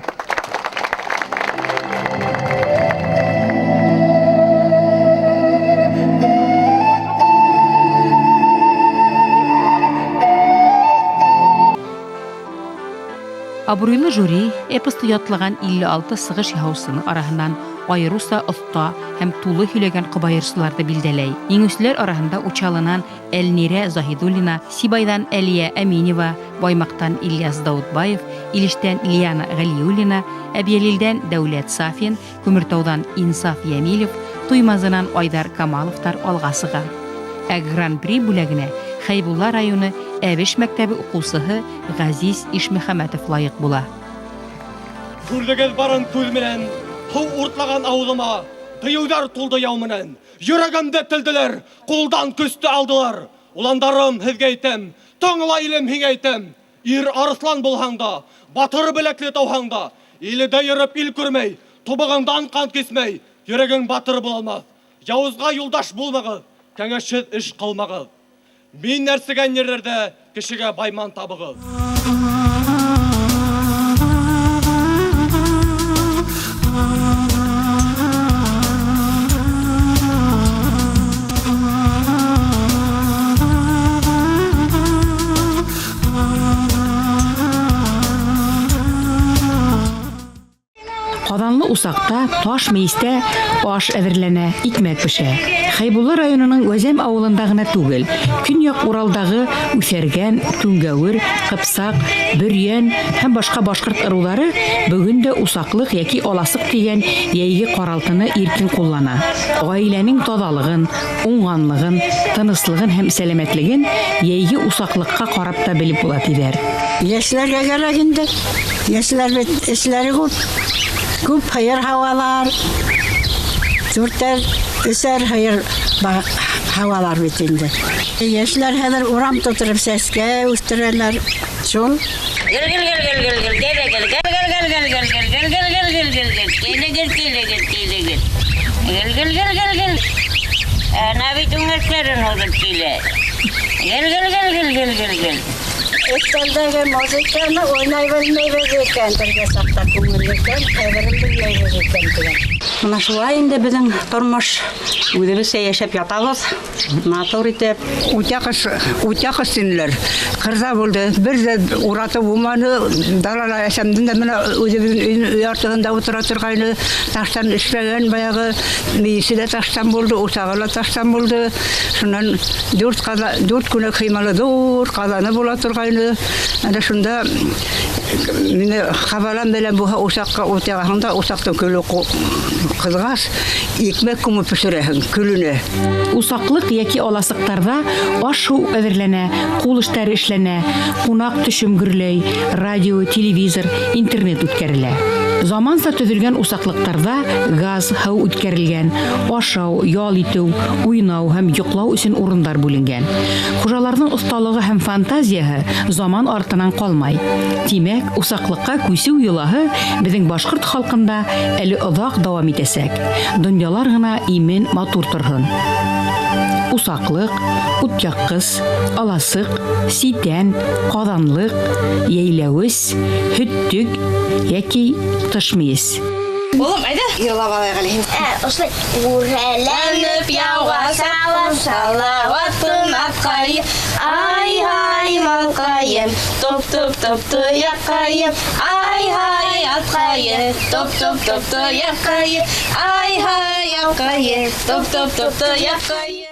Абруйлы жюри эпосты ятлаған 56 сығыш яһаусының араһынан айырыуса оҫта һәм тулы һөйләгән ҡобайырсыларҙы билдәләй. Еңеүселәр араһында Учалынан Әлнирә Заһидуллина, Сибайҙан Әлиә Әминева, Баймаҡтан Ильяс Даутбаев, Илештән Лиана Ғәлиуллина, Әбйәлилдән Дәүләт Сафин, Күмертауҙан Инсаф Йәмилев, Туймазынан Айҙар Камаловтар алға сыға. Ә Гран-при бүләгенә Хәйбулла районы Әбеш мәктәбе уҡыусыһы Ғәзиз Ишмөхәмәтов лайыҡ була. Күрҙегеҙ барын күҙ менән, һыу уртлаған ауыҙыма, тыйыуҙар тулды яу менән. Йөрәгемде телделәр, ҡулдан көстө алдылар. Уландарым, һеҙгә әйтәм, тыңла илем, һиңә әйтәм. Ир арыҫлан булһаң да, батыр беләкле тауһаң да, илдә йөрөп ил күрмәй, тубығыңдан ҡан кисмәй, йөрәгең батыр була алмаҫ. Яуызға юлдаш булмағыҙ, кәңәшһеҙ эш ҡылмағыҙ. Мин нәрсәгән ерҙәрҙә кешегә байман табығыҙ. Ҡаҙанлы усаҡта, таш мейестә аш әҙерләнә, икмәк пешә. Хәйбулла районының Вәзәм ауылында ғына түгел, Көньяҡ Уралдағы Үҫәргән, Түңгәүер, Ҡыпсаҡ, Бөрйән һәм башҡа башҡорт ырыуҙары бөгөн дә усаҡлыҡ йәки аласыҡ тигән йәйге ҡаралтыны иркен ҡуллана. Ғаиләнең таҙалығын, уңғанлығын, тыныслығын һәм сәләмәтлеген йәйге усаҡлыҡҡа ҡарап та белеп була, тиҙәр. Йәшләргә кәрәк инде. Йәшләр бит эшләре күп. Күп һыйыр һауалар, дүртәр, өсәр һыйыр һауалар бит инде. Йәшләр хәҙер урам тутырып сәскә үҫтерәләр. Шул. Гел-гел-гел-гел-гел-гел-гел-гел-гел-гел-гел-гел-гел-гел-гел-гел. Әнә бит үңәкләрен һуҙып килә. Гел-гел-гел-гел-гел-гел. Өҫтәлдәге музыканы уйнай белмәйбеҙ икән, бергә саҡта күңелле икән, ҡәҙерен белмәйбеҙ икән тигән. Мына шулай инде беҙҙең тормош. Үҙебеҙсә йәшәп ятабыҙ, матур итеп. Үтә ҡыш, үтә ҡыш тинеләр. Ҡырҙа булды, бер ҙә уратып булманы. Далала әсәмдең дә мына үҙебеҙҙең өй артыһында ултыра торғайны. Таштан эшләгән баяғы мейесе лә таштан булды, усағы ла таштан булды. Шунан дүрт күнәк һыймалы ҙур ҡаҙаны була торғайны. Әнә шунда мине ҡабалан белән булһа усаҡҡа ут яғаһың да, усаҡтың көлө ҡыҙғас, икмәк күмеп бешерәһең көлөнә. Усаҡлыҡ йәки аласыҡтарҙа аш-һыу әҙерләнә, ҡул эштәре эшләнә, ҡунаҡ төшөм гөрләй, радио, телевизор, интернет үткәрелә. Заманса төҙөлгән усаҡлыҡтарҙа газ, һыу үткәрелгән, ашау, ял итеү, уйнау һәм йоҡлау өсөн урындар бүленгән. Хужаларҙың оҫталығы һәм фантазияһы заман артынан ҡалмай. Тимәк, усаҡлыҡҡа күсеү йолаһы беҙҙең башҡорт халҡында әле оҙаҡ дауам итәсәк. Донъялар ғына имен, матур торһон. Усаҡлыҡ, утяҡҡыс, аласыҡ, ситән, ҡаҙанлыҡ, йәйләүес, һөттөк йәки тыш мейес. Улым, әйҙә. Йырлап алайыҡ әле һин. Ошолай. Үрһәләнеп яуға салам, салауаттың атҡайым. Ай-һай, малҡайым, топ-топ-топ тояҡҡайым. Ай-һай, атҡайым, топ-топ-топ тояҡҡайым. Ай-һай, атҡайым, топ-топ-топ тояҡҡайым.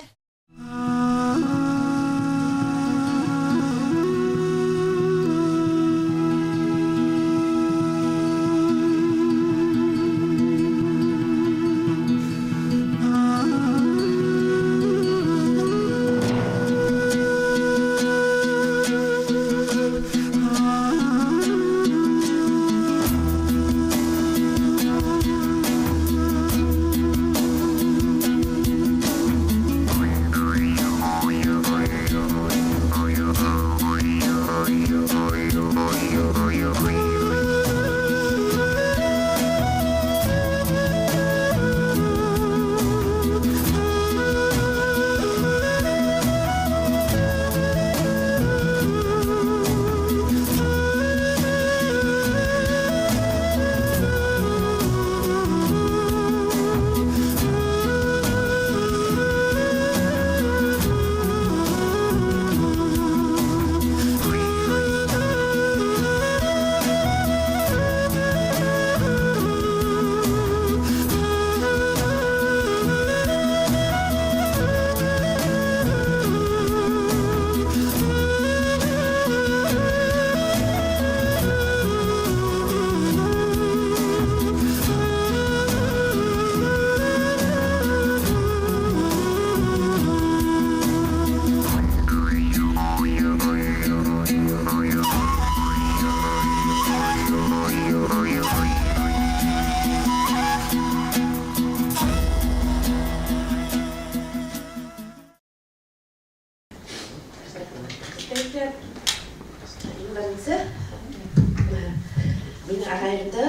Минең ағайымды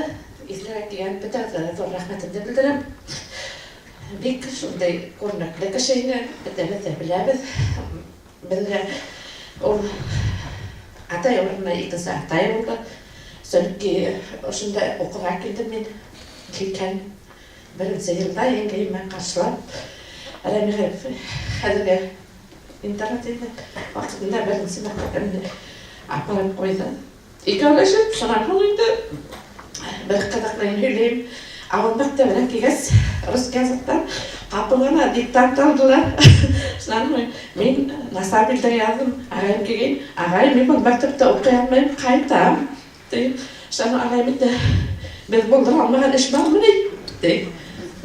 иҫләрәк тигән бөтәгеҙгә лә ҙур рәхмәтемде белдерәм. Бик шундай күренекле кеше ине, бөтәбеҙ ҙә беләбеҙ. Беҙгә ул Атай урынына икенсе атай булды. Сөнки ошонда уҡырға килдем мин. Килгән беренсе йылда еңгәйемә ҡаршылап, Рәмиғәев хәҙерге интернат инде, ваҡытында беренсе мәртәбә мине апарып ҡуйҙы. Икәүләшеп, шунан һуң инде бер ҡыҙыҡлыйын һөйләйем. Ауыл мәктәбенә килгәс, русский языктан ҡапыл ғына диктант алдылар. Шунан һуң мин насар билдә яҙҙым. Ағайым килгән, ағай, мин был мәктәптә уҡый алмайым, ҡайтам. Ти, шунан ағайым әйтә, беҙ булдыра алмаған эш бармы ни? Ти.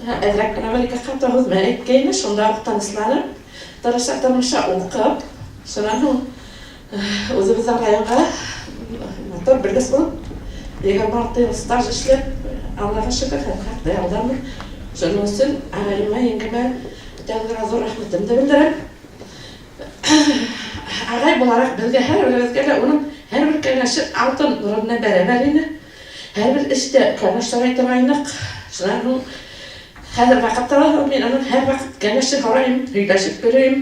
Әҙерәк кенә бер-ике ҡаты һүҙ менән әйткәйне, шунда уҡ тынысланып, тырыша-тырмыша уҡып, шунан һуң үҙебеҙҙең районға матур белгес булып, 26 йыл стаж эшләп, Аллаға шөкөр, хәҙер хаҡлы ялдамын. Шуның өсөн ағайыма, еңгәмә бөтәгеҙгә ҙур рәхмәтемде белдерәм. Ағай булараҡ беҙгә һәрберебеҙгә лә уның һәрбер кәңәше алтын нурына бәрәбәр ине. Һәрбер эштә кәңәш сорай торғайныҡ. Шунан һуң хәҙер ваҡытта ла мин уның һәрваҡыт кәңәшен һорайым, һөйләшеп йөрөйөм.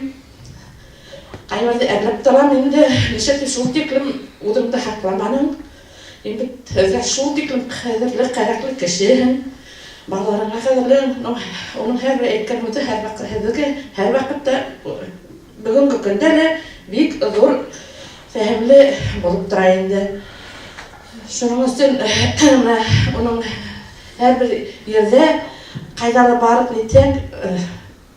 Ҡайберҙе әрләп торам инде, нишләп шул тиклем үҙеңде һаҡламаның? Һин бит һеҙгә шул тиклем ҡәҙерле, кәрәкле кешеһең. Балаларыңа ҡәҙерле. Уның һәрбер әйткән һүҙе һәрваҡыт һеҙгә һәрваҡытта бөгөнгө көндә лә бик ҙур фәһемле булып тора инде. Шуның өсөн менә уның һәрбер ерҙә ҡайҙалыр барып нитһәк,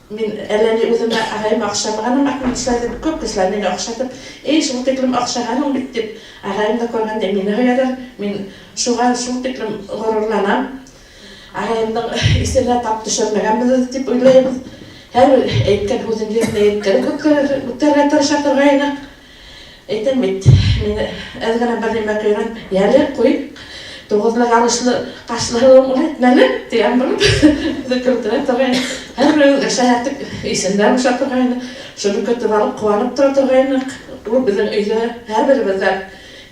Мин әллә ни үҙемә ағайыма оҡшамағаным Ахмедшилар дип, күп кешеләр мине оҡшатып, Эй, шул тиклем оҡшағанһың бит, дип, ағайымды күргәндә мине һөйәләр. Мин шуға шул тиклем горурланам. Ағайымдың исеменә тап төшөрмәгәнбеҙ дип уйлайбыҙ. Һәрбер әйткән һүҙен еренә еткереп үткәрергә тырыша торғайныҡ. Әйтәм бит, мин әҙ генә бер нимә ҡойған, Йәле, ҡуй, туғыҙлы галошлы ҡашлы һылыуым ул әйтмәле, тигән булып, үҙе көлдөрә торғайны. Һәрберебеҙгә шаяртып, исемдәр ҡуша торғайны. Шуны көтөп алып, ҡыуанып тора торғайныҡ. Ул беҙҙең өйҙә һәрберебеҙгә,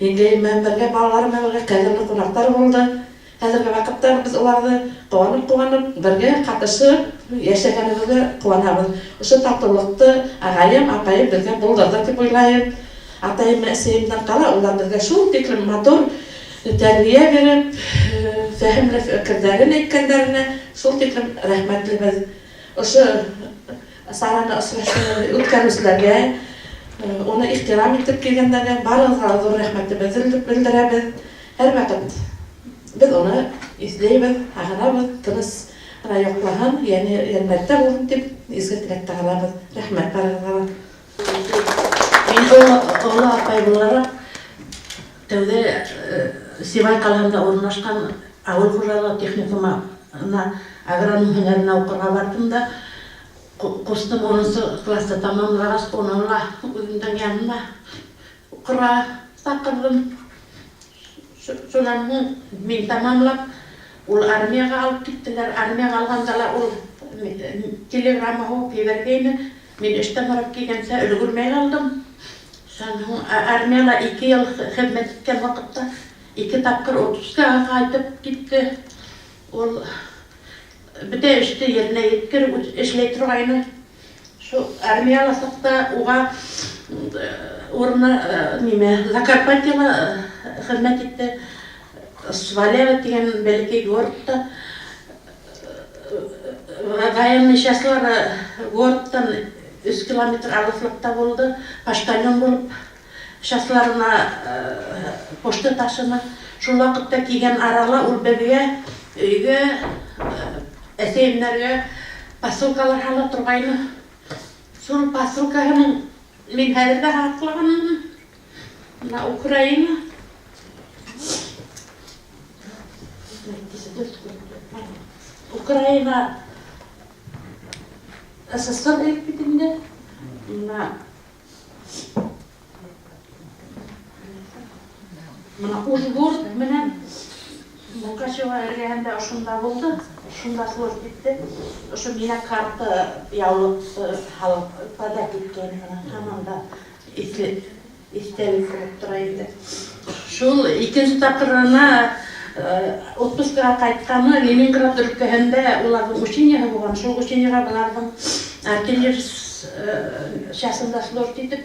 еңгәйем менән бергә, балаларым менән бергә ҡәҙерле ҡунаҡтар булды. Хәзерге ваҡытта без уларҙы ҡыуанып-ҡыуанып, бергә ҡатышып йәшәгәнебеҙгә ҡыуанабыҙ. Ошо татыулыҡты ағайым, апайым беҙгә булдырҙы тип уйлайым. Атайым менән әсәйемдән ҡала улар беҙгә шул тиклем матур тәрбиә биреп, фәһемле фекерҙәрен әйткәндәренә шул тиклем рәхмәтлебеҙ. Ошо сараны осрашыу үткәреүселәргә, уны ихтирам итеп килгәндәргә барыгыҙға ла ҙур рәхмәтебеҙҙе белдерәбеҙ. Һәрваҡыт беҙ уны иҫләйбеҙ, һағынабыҙ, тыныс ҡына йоҡлаһын, йәне йәннәттә булһын тип изге теләктә ҡалабыҙ. Рәхмәт барыгыҙға ла. Мин оло апай булараҡ, тәүҙә Сибай ҡалаһында урынлашҡан ауыл хужалығы техникумына агроном һөнәренә уҡырға барҙым да, ҡустым унынсы класты тамамлағас, уны ла үҙемдең янына Уҡырға саҡырҙым. Шунан һуң мин тамамлап, ул армияға алып киттеләр. Армияға алғанда ла ул телеграмма һуғып ебәргәйне. Мин эштән барып килгәнсә өлгөрмәй ҡалдым. Шунан һуң армияла ике йыл хеҙмәт иткән ваҡытта ике тапҡыр отпускаға ҡайтып китте. Ул бөтә эште еренә еткереп эшләй торғайны. Шул армияла саҡта уға урыны нимә Закарпатьела хеҙмәт итте. Свалява тигән бәләкәй городта военный частьлары городтан өс километр алыҫлыҡта булды. Почтальон булып Частьларына почта ташыны. Шул ваҡытта килгән арала ул беҙгә өйгә, әсәйемнәргә посылкалар һала торғайны. Шул посылкаһының мин хәҙер ҙә һаҡлағанмын. Мына Украина. Украина СССР элек бит инде. Мына Мына Ужгород менән Мукачево эргәһендә ошонда булды, шунда служить итте. Ошо миңә карта яулыҡты һалып подарок иткәйне мына һаман да иҫле иҫтәлек булып тора инде. Шул икенсе тапҡырына отпускыға ҡайтҡаны Ленинград өлкәһендә уларҙың учениеһы булған. Шул учениеға быларҙың артиллерист часында служить итеп,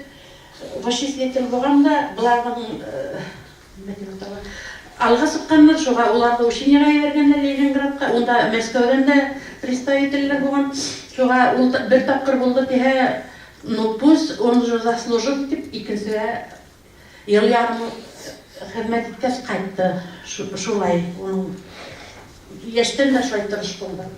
Вычислитель булған да, быларҙың нимә тип атала, алға сыҡҡандар, шуға уларҙы учениеға ебәргәндәр Ленинградҡа. Унда Мәскәүҙән дә представительдәр булған. Шуға ул бер тапҡыр булды тиһә, ну пусть он же заслужил тип, икенсегә йыл ярым хеҙмәт иткәс ҡайтты. Шулай уның йәштән дә шулай тырыш булды.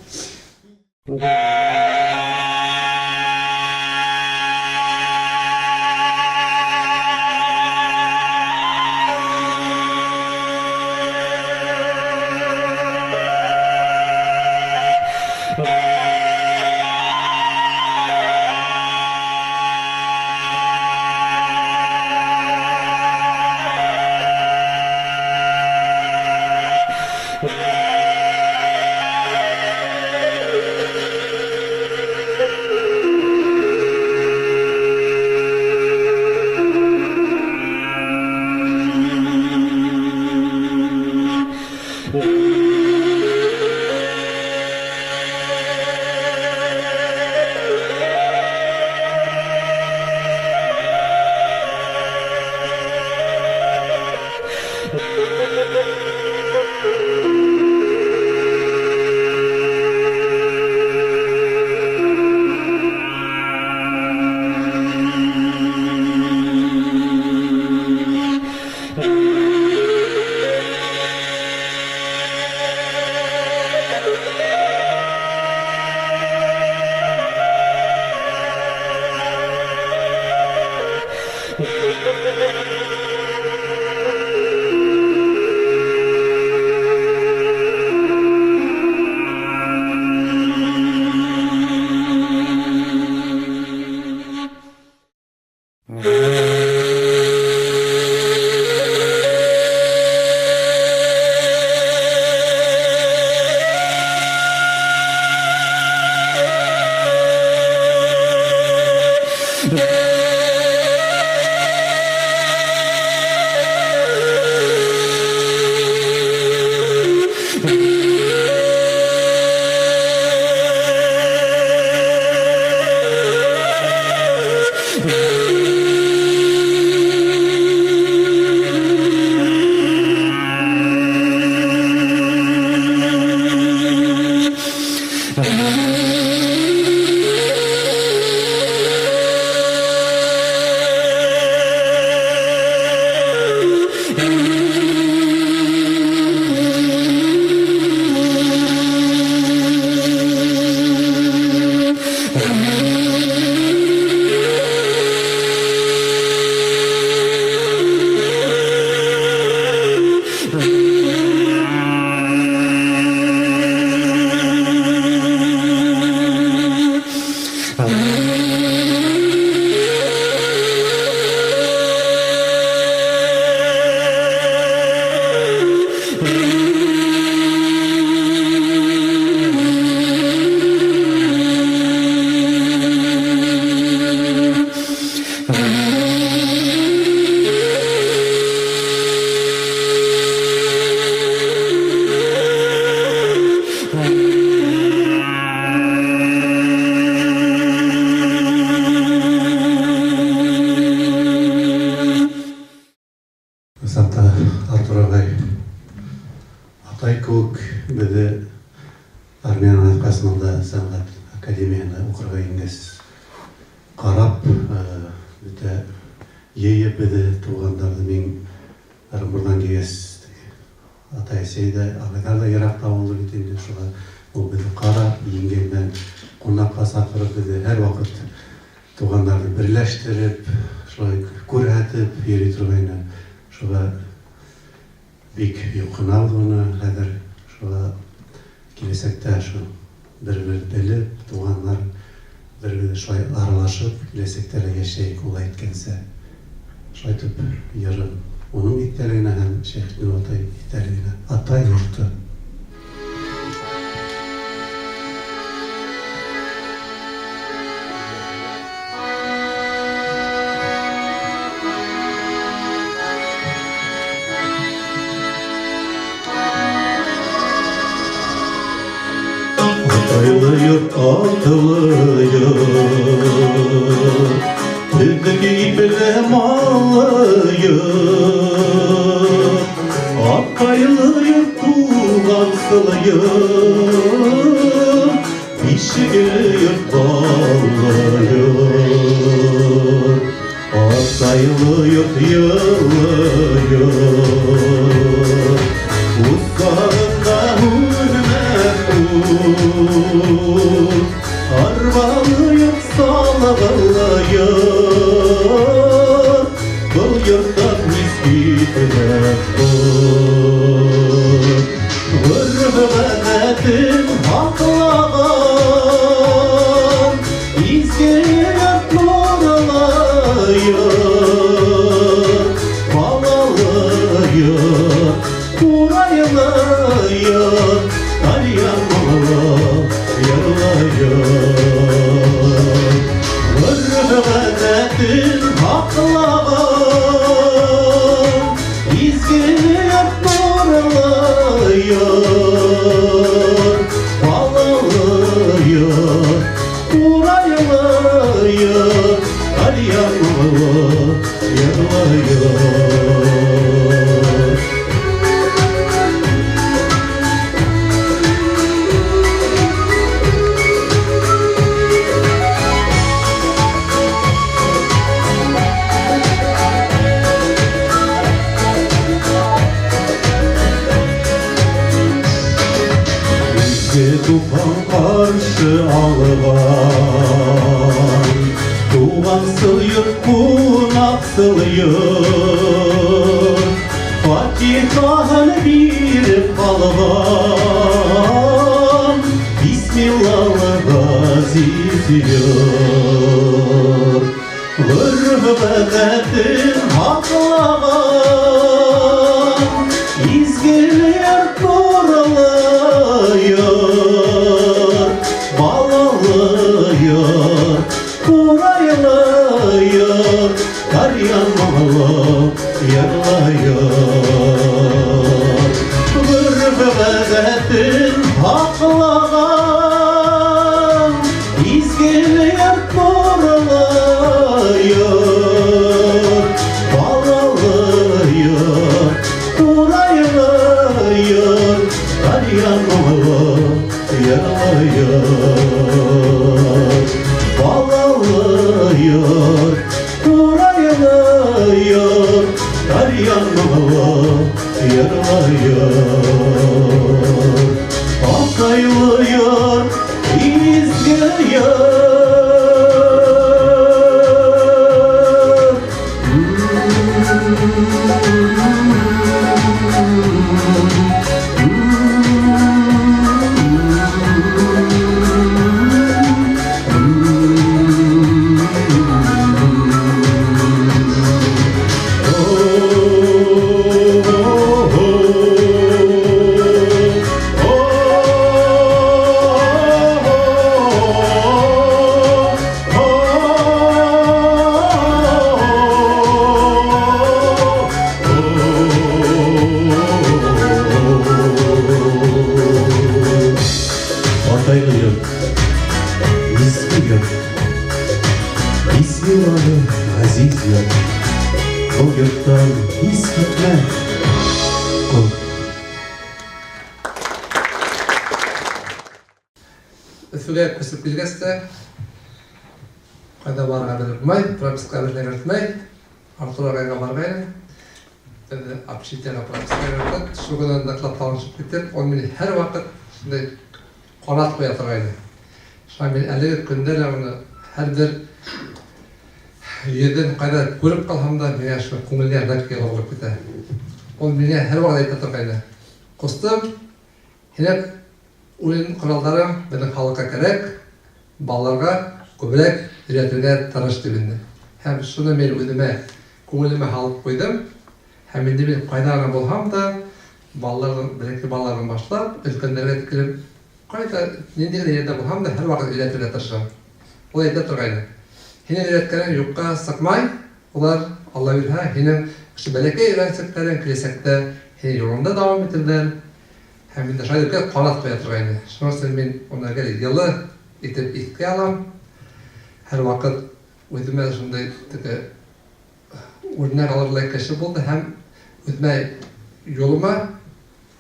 Ысынлап Артур ағай атай кеүек беҙҙе армиянан ҡайтҡас бында сәнғәт академияһына уҡырға ингәс ҡарап, бөтә йыйып беҙҙе, туғандарҙы. Мин Ырымбурҙан килгәс, атай әсәй ҙә, ағайҙар ҙа йыраҡта булды бит инде, шуға ул беҙҙе ҡарап, еңгәм менән ҡунаҡҡа саҡырып, беҙҙе һәр ваҡыт туғандарҙы берләштереп, шулай күрһәтеп йөрөй торғайны. Шуға бик юҡһынабыҙ уны хәҙер. Шуға киләсәктә шул бер-бер белеп, туғандар бер-бере шулай аралашып, киләсәктә лә йәшәйек, ул әйткәнсә. Шулай итеп, йырым уның иҫтәлегенә һәм Шәйхетдин атай иҫтәлегенә. Атай йорто. Атайлы йорт, атылы йорт, Төҙөк ипле маллы йорт, Атҡайлы йорт, туғансыл йорт, Бишегле йорт, баллы йорт, Атҡайлы йорт, йылы йорт. Усағында һүнмәҫ ут, Арбалы йорт, салғылы йорт, Был йорттан һис китмәҫ ҡот. Ғөрөф-ғәҙәтен һаҡлаған, Изге йорт, нурлы йорт, Балалы йорт, ҡурайлы йорт, Тальян моңло йырлы йорт. Ғөрөф-ғәҙәтен һаҡлаған, Изге йорт, нурлы йорт, Балалы йорт, ҡурайлы йорт, Тальян моңло йырлы йорт. Изге туфан ҡаршы алған, Туғансыл йорт, ҡунаҡсыл йорт, Фатихаһын биреп ҡалған, Бисмиллалы ғәзиз йорт. Ғөрөф-ғәҙәтен һаҡлаған, Изге йорт, нурлы йорт, Балалы йорт, ҡурайлы йорт, Тальян моңло йырлы йорт. Ғөрөф-ғәҙәтен һаҡлаған, Изге йорт, нурлы йорт, Балалы йорт, ҡурайлы йорт, Тальян моңло йырлы йорт. Балалы йорт, ҡурайлы йорт, Тальян моңло йырлы йорт. Аҡайлы йорт, изге йорт. Атайлы йорт, изге йорт, Бисмиллалы ғәзиз йорт, Был йорттан һис китмәҫ ҡот. Өфөгә күсеп килгәс тә, ҡайҙа барырға белеп булмай, прописка берҙә кертмәй, Артур ағайға барғайны. Беҙҙе общежитиеға прописка кертеп, шул көнөн ныҡлап танышып киттек. Ул мине һәр ваҡыт шундай ҡанат ҡуя торғайны. Шуға мин әлеге көндә лә уны һәр бер йөҙөн ҡайҙа күреп ҡалһам да, миңә шул күңелгә ныҡ йылы булып китә. Ул миңә һәр ваҡыт әйтә торғайны: "Ҡустым, һинең уйын ҡоралдарың беҙҙең халыҡҡа кәрәк, балаларға күберәк өйрәтергә тырыш", тип инде. Һәм шуны мин үҙемә күңелемә һалып ҡуйҙым. Һәм инде мин ҡайҙа ғына булһам да, балаларҙың, бәләкәй балаларҙан башлап, өлкәндәргә тиклем, ҡайҙа, ниндәй генә ерҙә булһам да, һәр ваҡыт өйрәтергә тырышам. Ул әйтә торғайны: "Һинең өйрәткәнең юҡҡа сыҡмай, улар, Алла бирһә, һинең ошо бәләкәй өйрәнсектәрең киләсәктә һинең юлыңда дауам итерҙәр." Һәм инде шулай өлкән ҡанат ҡуя торғайны. Шуның өсөн мин уны гел йылы итеп иҫкә алам. Һәр ваҡыт Үҙемә шундай теге үрнәк алырлай кеше булды һәм үҙемә юлыма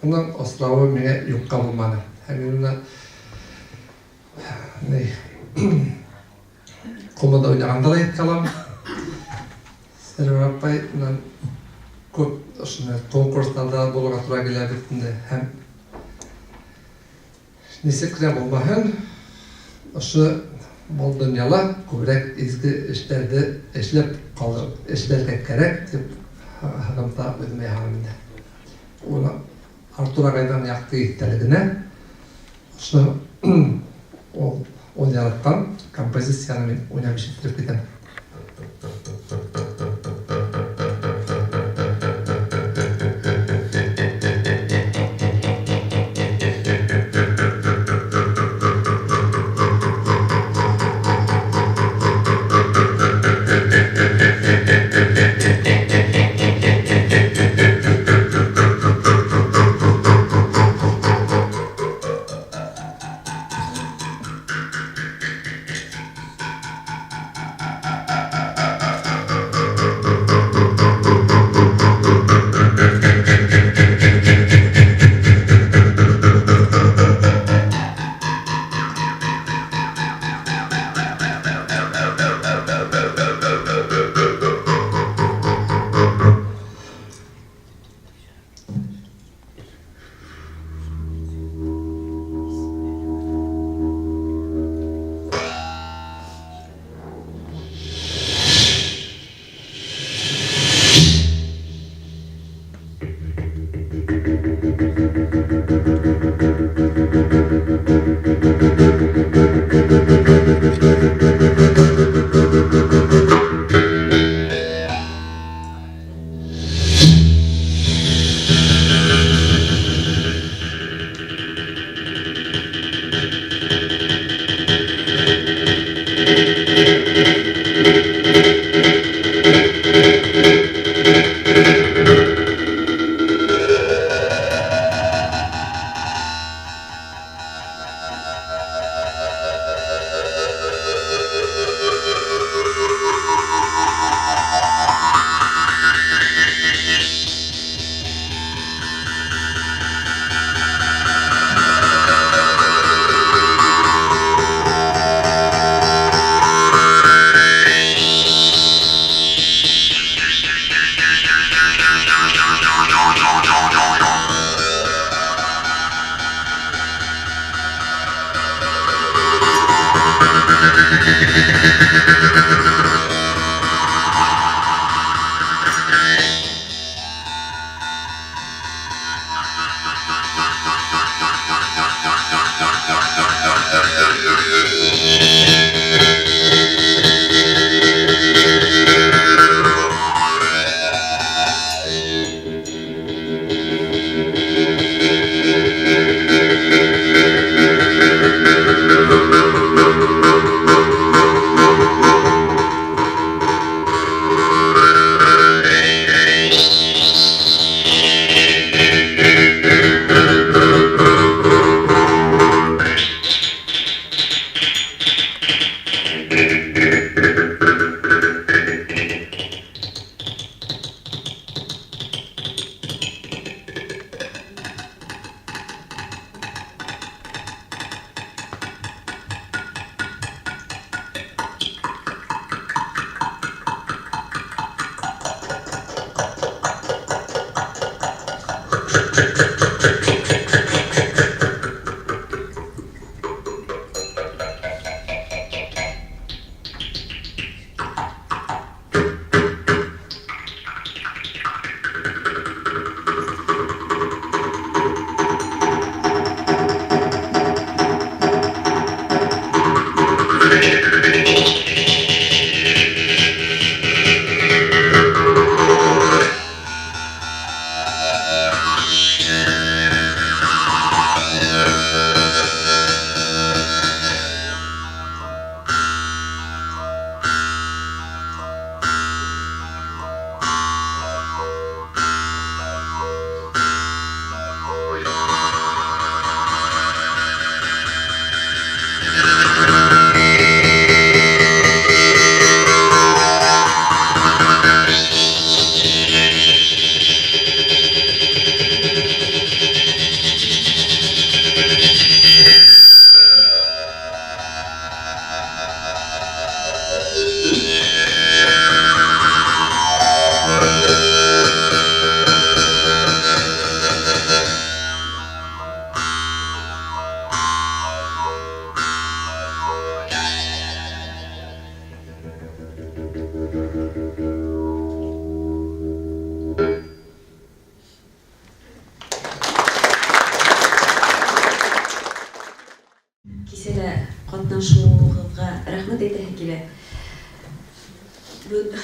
уның осрауы миңә юҡҡа булманы. Һәм мин уны ни ҡумыҙҙа уйнағанда ла иҫкә алам. Сәрвәр апай менән күп ошоно конкурстарҙа булырға тура килә бит инде. Һәм нисек кенә булмаһын, ошо был донъяла күберәк изге эштәрҙе эшләп ҡалыр, эшләргә кәрәк тип һығымта үҙемә яһаным инде. Уны Артур ағайҙың яҡты иҫтәлегенә ошо ул яратҡан композицияны мин уйнап ишеттереп китәм.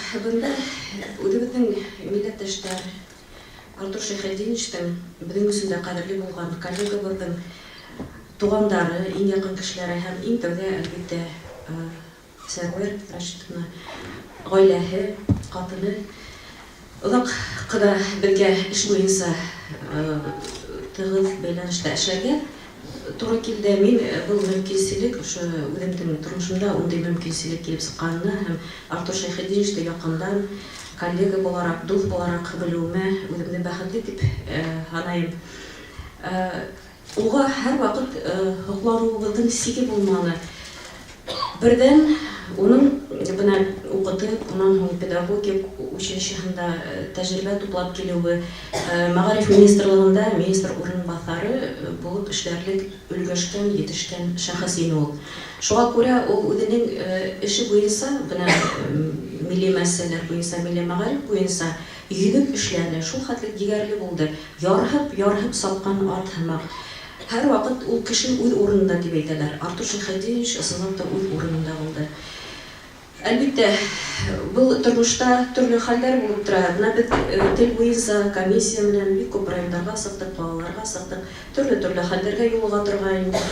Бында үҙебеҙҙең милләттәштәр, Артур Шәйхетдиновичтың беҙҙең өсөн дә ҡәҙерле булған коллегабыҙҙың туғандары, иң яҡын кешеләре һәм иң тәүҙә, әлбиттә, Сәрүәр Рәшитовна ғаиләһе, ҡатыны оҙаҡ ҡына беҙгә эш буйынса тығыҙ бәйләнештә эшләргә тура килде. Мин был мөмкинселек, ошо үҙемдең тормошомда ундай мөмкинселек килеп сыҡҡанына һәм Артур Шәйхетдиновичты яҡындан коллега булараҡ, дуҫ булараҡ белеүемә үҙемде бәхетле тип һанайым. Уға һәр ваҡыт һоҡланыуыбыҙҙың сиге булманы. Берҙән, уның бына уҡытып, унан һуң педагогик училищеһында тәжрибә туплап килеүе, мәғариф министрлығында министр урынбаҫары булып эшләрлек өлгәшкән, етешкән шәхес ине ул. Шуға күрә ул үҙенең эше буйынса, бына милли мәсьәләләр буйынса, милли мәғариф буйынса йөҙөп эшләне, шул хәтлек егәрле булды, ярһып, ярһып сапҡан ат һымаҡ. Һәр ваҡыт ул кеше үҙ урынында тип әйтәләр. Артур Шәйхетдинович ысынлап та үҙ урынында булды. Әлбиттә, был тормошта төрлө хәлдәр булып тора. Бына беҙ тел буйынса комиссия менән бик күп райондарға сыҡтыҡ, ҡалаларға сыҡтыҡ. Төрлө-төрлө хәлдәргә юлыға торғайны.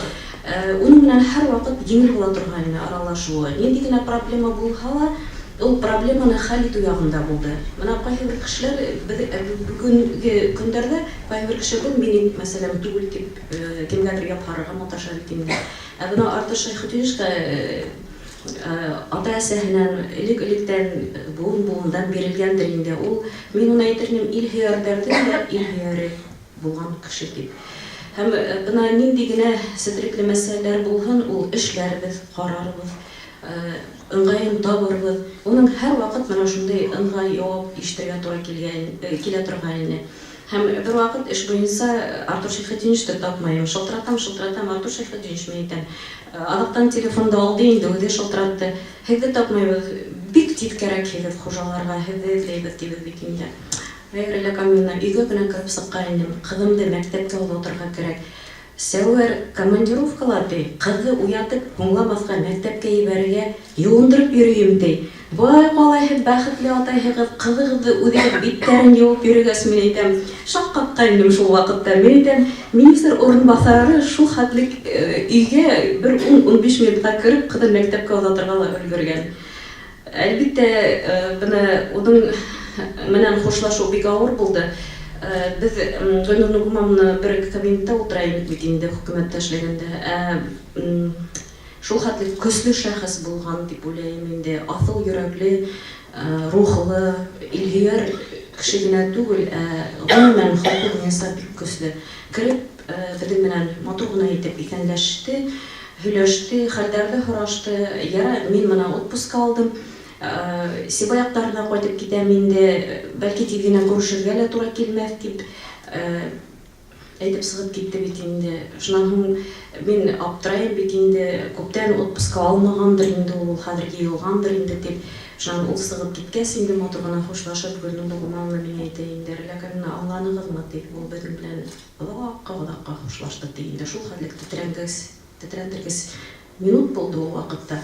Уның менән һәр ваҡыт еңел була торғайны аралашыуы. Ниндәй генә проблема булһа ла, ул проблеманы хәл итеү яғында булды. Бына ҡайһы бер кешеләр беҙ бөгөнгө көндәрҙә ҡайһы бер кеше был минең мәсьәләм түгел тип кемгәдер япһарырға маташа бит инде. Ә бына Артур Шәйхетдиновичка ата-әсәһенән элек-электән быуын-быуындан бирелгәндер инде. Ул, мин уны әйтер инем, ил һөйәрҙәрҙең дә ил һөйәре булған кеше тип. Һәм бына ниндәй генә сетерекле мәсьәләләр булһын, ул эшләрбеҙ, ҡарарбыҙ, ыңғайын табырбыҙ. Уның һәр ваҡыт бына шундай ыңғай яуап ишетергә тура килгән, килә торған ине. Һәм бер ваҡыт эш буйынса Артур Шәйхетдиновичты тапмайым. Шылтыратам, шылтыратам, Артур Шәйхетдинович, мин әйтәм. Аҙаҡтан телефонды алды инде, үҙе шылтыратты. Һеҙҙе тапмайбыҙ, бик тиҙ кәрәкһегеҙ хужаларға, һеҙҙе эҙләйбеҙ тибеҙ бит инде. Хәйер, әллә мин өйгә генә кереп сыҡҡан инем, ҡыҙымды мәктәпкә оҙатырға кәрәк. Сәүәр командировкала ти, ҡыҙҙы уятып, һуңламаҫҡа мәктәпкә ебәрергә йыуындырып йөрөйөм ти. Бай ҡалай һеҙ бәхетле атайһығыҙ, ҡыҙығыҙҙы үҙегеҙ биттәрен йыуып йөрөгәс, мин әйтәм, шаҡ ҡатҡан инем шул ваҡытта. Мин әйтәм, министр урынбаҫары шул хәтлек өйгә бер 10-15 минутҡа кереп, ҡыҙын мәктәпкә оҙатырға ла өлгөргән. Әлбиттә, бына уның менән хушлашыу бик ауыр булды. Беҙ Гөлнур Нугумановна бер кабинетта ултыра инек бит инде хөкүмәттә эшләгәндә. Ә шул хәтле көслө шәхес булған дип уйлайым инде. Аҫыл йөрәкле, рухлы, илһөйәр кеше генә түгел, ә гомумән холҡо буйынса бик көслө. Кереп, беҙҙең менән матур ғына итеп иҫәнләште, һөйләште, хәлдәрҙе һорашты. Яра, мин бына отпуска алдым. Сибай яҡтарына ҡайтып китәм инде, бәлки тиҙ генә күрешергә лә тура килмәҫ тип әйтеп сығып китте бит инде. Шунан һуң мин аптырайым бит инде, күптән отпуска алмағандыр инде ул, хәҙер йыйылғандыр инде тип. Шунан ул сығып киткәс инде матур ғына хушлашып, Гөлнур Нугумановна миңә әйтә инде, Рәлә аңланығыҙмы ти, ул беҙҙең белән оҙаҡҡа-оҙаҡҡа хушлашты ти инде. Шул хәтлек тетрәндергес минут булды ул ваҡытта.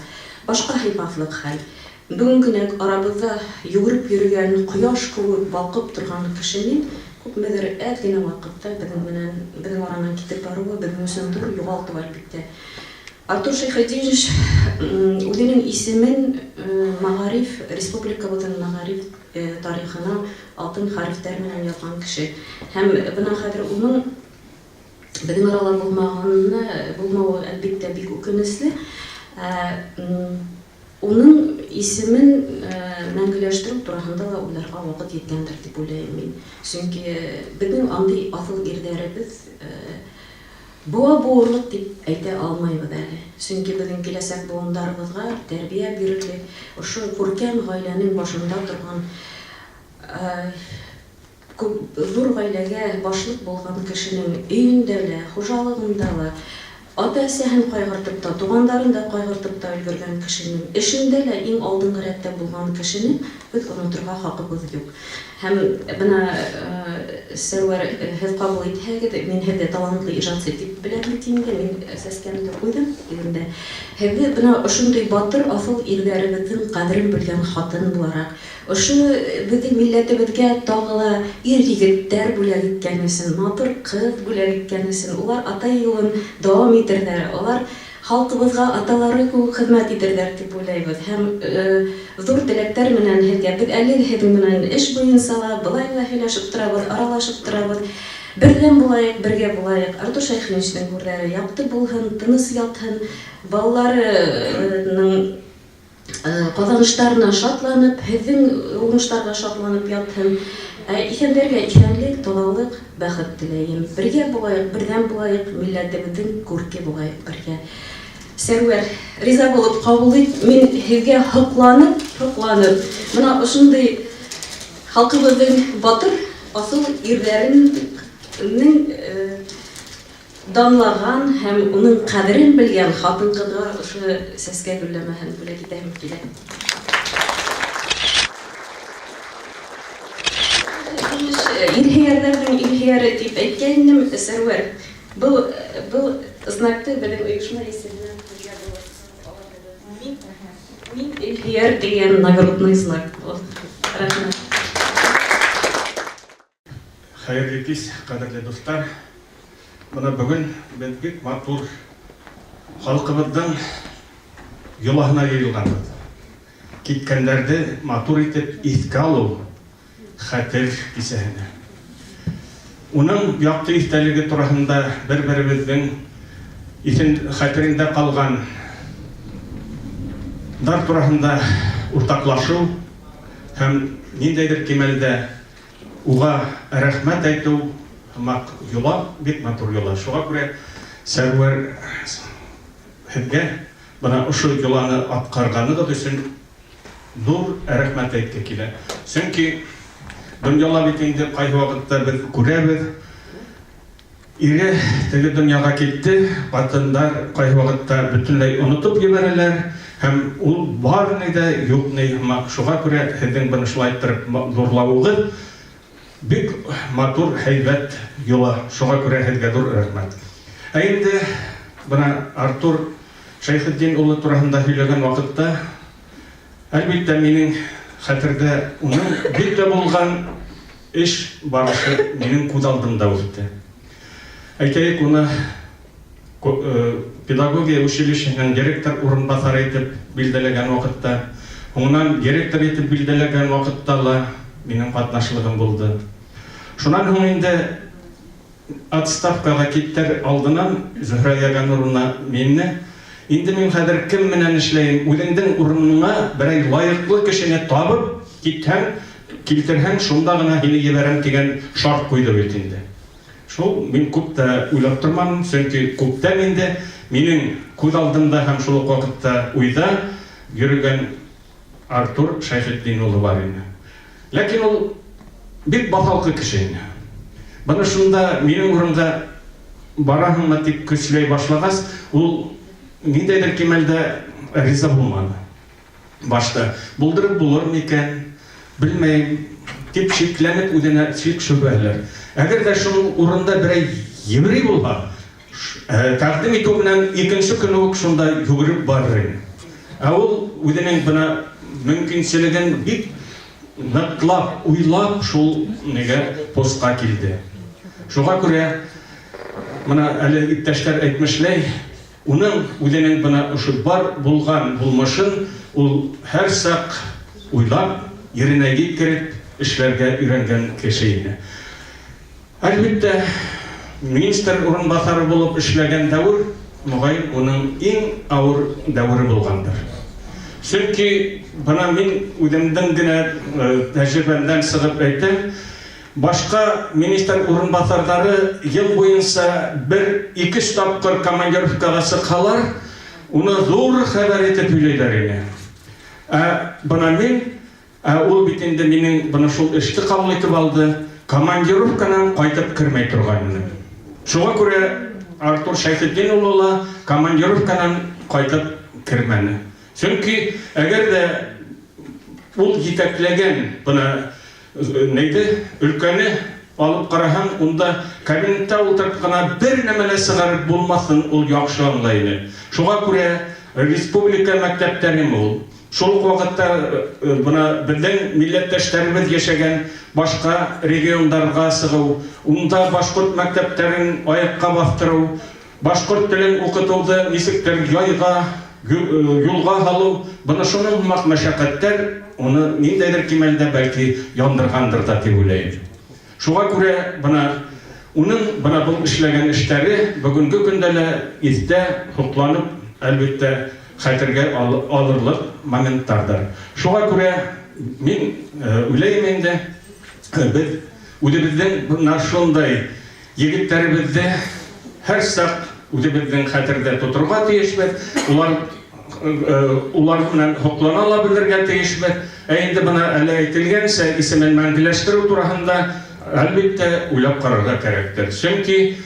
Башҡа һыймаҫлыҡ хәл. Бөгөн кенә арабыҙҙа йүгереп йөрөгән, ҡояш кеүек балҡып торған кешенең күпмелер әҙ генә ваҡытта беҙҙең менән, беҙҙең аранан китеп барыуы беҙҙең өсөн ҙур юғалтыу, әлбиттә. Артур Шәйхетдинович үҙенең исемен мәғариф, республикабыҙҙың мәғариф тарихына алтын хәрефтәр менән яҙған кеше. Һәм бына хәҙер уның беҙҙең арала булмағаны, булмауы, әлбиттә, бик үкенесле. Уның исемен мәңгеләштереү тураһында ла уйларға ваҡыт еткәндер тип уйлайым мин. Сөнки беҙҙең андый аҫыл ирҙәребеҙ быуа быуырлыҡ тип әйтә алмайбыҙ әле. Сөнки беҙҙең киләсәк быуындарыбыҙға тәрбиә бирерлек, ошо күркәм ғаиләнең башында торған, күп ҙур ғаиләгә башлыҡ булған кешенең өйөндә лә, хужалығында ла, ата-әсәһен ҡайғыртып та, туғандарын да ҡайғыртып та өлгөргән кешенең, эшендә лә иң алдынғы рәттә булған кешене беҙ оноторға хаҡыбыҙ юҡ. Һәм бына Сәрүәр, һеҙ ҡабул итһәгеҙ, мин һеҙҙе талантлы ижадсы тип беләм бит инде, мин сәскәмде ҡуйҙым тигәндә. Һеҙҙе бына ошондай батыр аҫыл ирҙәребеҙҙең ҡәҙерен белгән хатын булараҡ, Ошо беҙҙең милләтебеҙгә тағы ла ир-егеттәр бүләк иткән өсөн, матур ҡыҙ бүләк иткән өсөн, улар атай юлын дауам итерҙәр, алар халҡыбыҙға аталары кеүек хеҙмәт итерҙәр тип уйлайбыҙ һәм ҙур теләктәр менән һеҙгә, беҙ әле һеҙҙең менән эш буйынса ла, былай ҙа һөйләшеп торабыҙ, аралашып торабыҙ. Берҙәм булайыҡ, бергә булайыҡ. Артур Шәйхиновичның гүрләре якты булһын, тыныс ятһын, балаларының Ҡаҙаныштарына шатланып, һеҙҙең уңыштарға шатланып ятһын. Ә иҫәндәргә иҫәнлек, таҙалыҡ, бәхет теләйем. Бергә булайыҡ, берҙәм булайыҡ, милләтебеҙҙең күрке булайыҡ бергә. Сәрүәр, риза булып ҡабул ит. Мин һеҙгә һоҡланып, һоҡланып, мына ошондай халҡыбыҙҙың батыр, аҫыл ирҙәренең Данлаған һәм уның ҡәҙерен белгән хатын-ҡыҙға ошо сәскә гөлләмәһен бүләк итәһем килә. Илһөйәрҙәрҙең илһөйәре дип әйткән инем, Сәрвәр. Был был знакты беҙҙең оешма исеменән һеҙгә булыр. Мин илһөйәр дигән нагрудный знак был. Рәхмәт. Хәерле кич, кадерле дуслар! Менә бүген без бик матур халкыбызның йолаһына җыелганбыз. Киткәннәрне матур итеп искә алу хәтер кичәһенә. Уның якты истәлеге турасында бер-беребезнең исен хәтерендә калган дар турасында уртаклашу һәм ниндәйдер кимәлдә Уга рәхмәт әйтү һымак йола, бик матур йола. Шуга күрә, Сәрвәр, һеҙгә бына ошо йоланы атҡарғанығыҙ өсөн ҙур рәхмәт әйтке килә. Сөнки донъяла бит инде ҡайһы ваҡытта беҙ күрәбеҙ, Ире теге дөньяга китте, хатыннар кайсы вакытта бөтенләй онытып җибәрәләр һәм ул бар ни дә, юк ни һымак. Шуга күрә һезнең быны шулай иттереп зурлавыгыз бик матур, һәйбәт йола. Шуга күрә һезгә зур рәхмәт. Ә инде бына Артур Шәйхетдин улы турасында һөйләгән вакытта, әлбиттә, минең хәтердә уның бөтә булган Эш барышы минем күз алдымда үтте. Әйтәйек, уны педагогия училищеһының директор урынбасары итеп билдәләгән вакытта, һуңынан директор итеп билдәләгән вакытта ла минем катнашлыгым булды. Шуннан һуң инде Отставкага китәр алдынан Зөһрә Ягануровна мине, Инде мин хәзер кем менән эшләем, үзеңдең урыныңа берәй лаеклы кешене табып китһәң, килтерһәң, шунда гына һине ебәрәм дигән шарт куйды бит инде. Шул, мин күп тә уйлап тормадым, чөнки күптән инде минең күз алдымда һәм шул ук вакытта уйда йөрегән Артур Шәйхетдин улы бар иде. Ләкин ул бик баҫалҡы кеше ине. Быны шунда минең урынга бараһыңмы дип көчләй башлагач, ул ниндәйдер кимәлдә риза булмады. Башта, булдырып булыр микән, белмәем, дип шикләнеп үзенә шик-шөбһәләр. Әгәр дә шул урында берәй еврей булһа, Тәкъдим итү белән икенче көнне үк шунда йөгереп барыр иде. Ә ул үзенең бына мөмкинчелеген бик ныклап уйлап шул нигә постка килде. Шуңа күрә менә әле иптәшләр әйтмешләй, уның үзенең бына ошо бар булган булмышын ул һәрчак уйлап, еренә җиткереп эшләргә өйрәнгән кеше иде. Әлбиттә, министр урынбасары булып эшләгән дәвер, мөгаен, уның иң авыр дәвере булгандыр. Чөнки бына мин үземнең генә тәҗрибәмдән чыгып әйтәм, башка министр урынбасарлары ел буенча бер-ике-өч тапкыр командировкага чыксалар, уны зур хәбәр итеп һөйләйләр иде. Ә бына мин Ә ул бит инде минең бына шул эште кабул итеп алды, командировканан кайтып кермәй торган иде. Шуңа күрә Артур Шәйхетдин улы ла командировканан кайтып кермәне. Чөнки әгәр дә ул җитәкләгән бына нейде, өлкәне алып караһаң, унда кабинетта утырып кына бер нәмә дә чыгарып булмасын ул яхшы аңлай иде. Шуңа күрә республика мәктәпләреме ул, Шул ук вакытта бына беҙҙең милләттәштәребеҙ йәшәгән башҡа региондарға сығыу, унда башҡорт мәктәптәрен аяҡҡа баҫтырыу, башҡорт телен уҡытыуҙы нисектер яйға, юлға һалыу, бына шуның һымаҡ мәшәҡәттәр уны ниндәйҙер кимәлдә бәлки яндырғандыр ҙа тип уйлайым. Шуға күрә бына уның бына был эшләгән эштәре бөгөнгө көндә лә иҫтә һоҡланып, әлбиттә, хәтергә алырлыҡ моменттарҙыр. Шуға күрә мин уйлайым инде, беҙ үҙебеҙҙең бына шундай егеттәребеҙҙе һәр саҡ үҙебеҙҙең хәтерҙә тоторға тейешбеҙ, улар улар менән һоҡлана ла белергә тейешбеҙ. Ә инде бына әле әйтелгәнсә, исемен мәңгеләштереү тураһында әлбиттә уйлап ҡарарға кәрәктер. Сөнки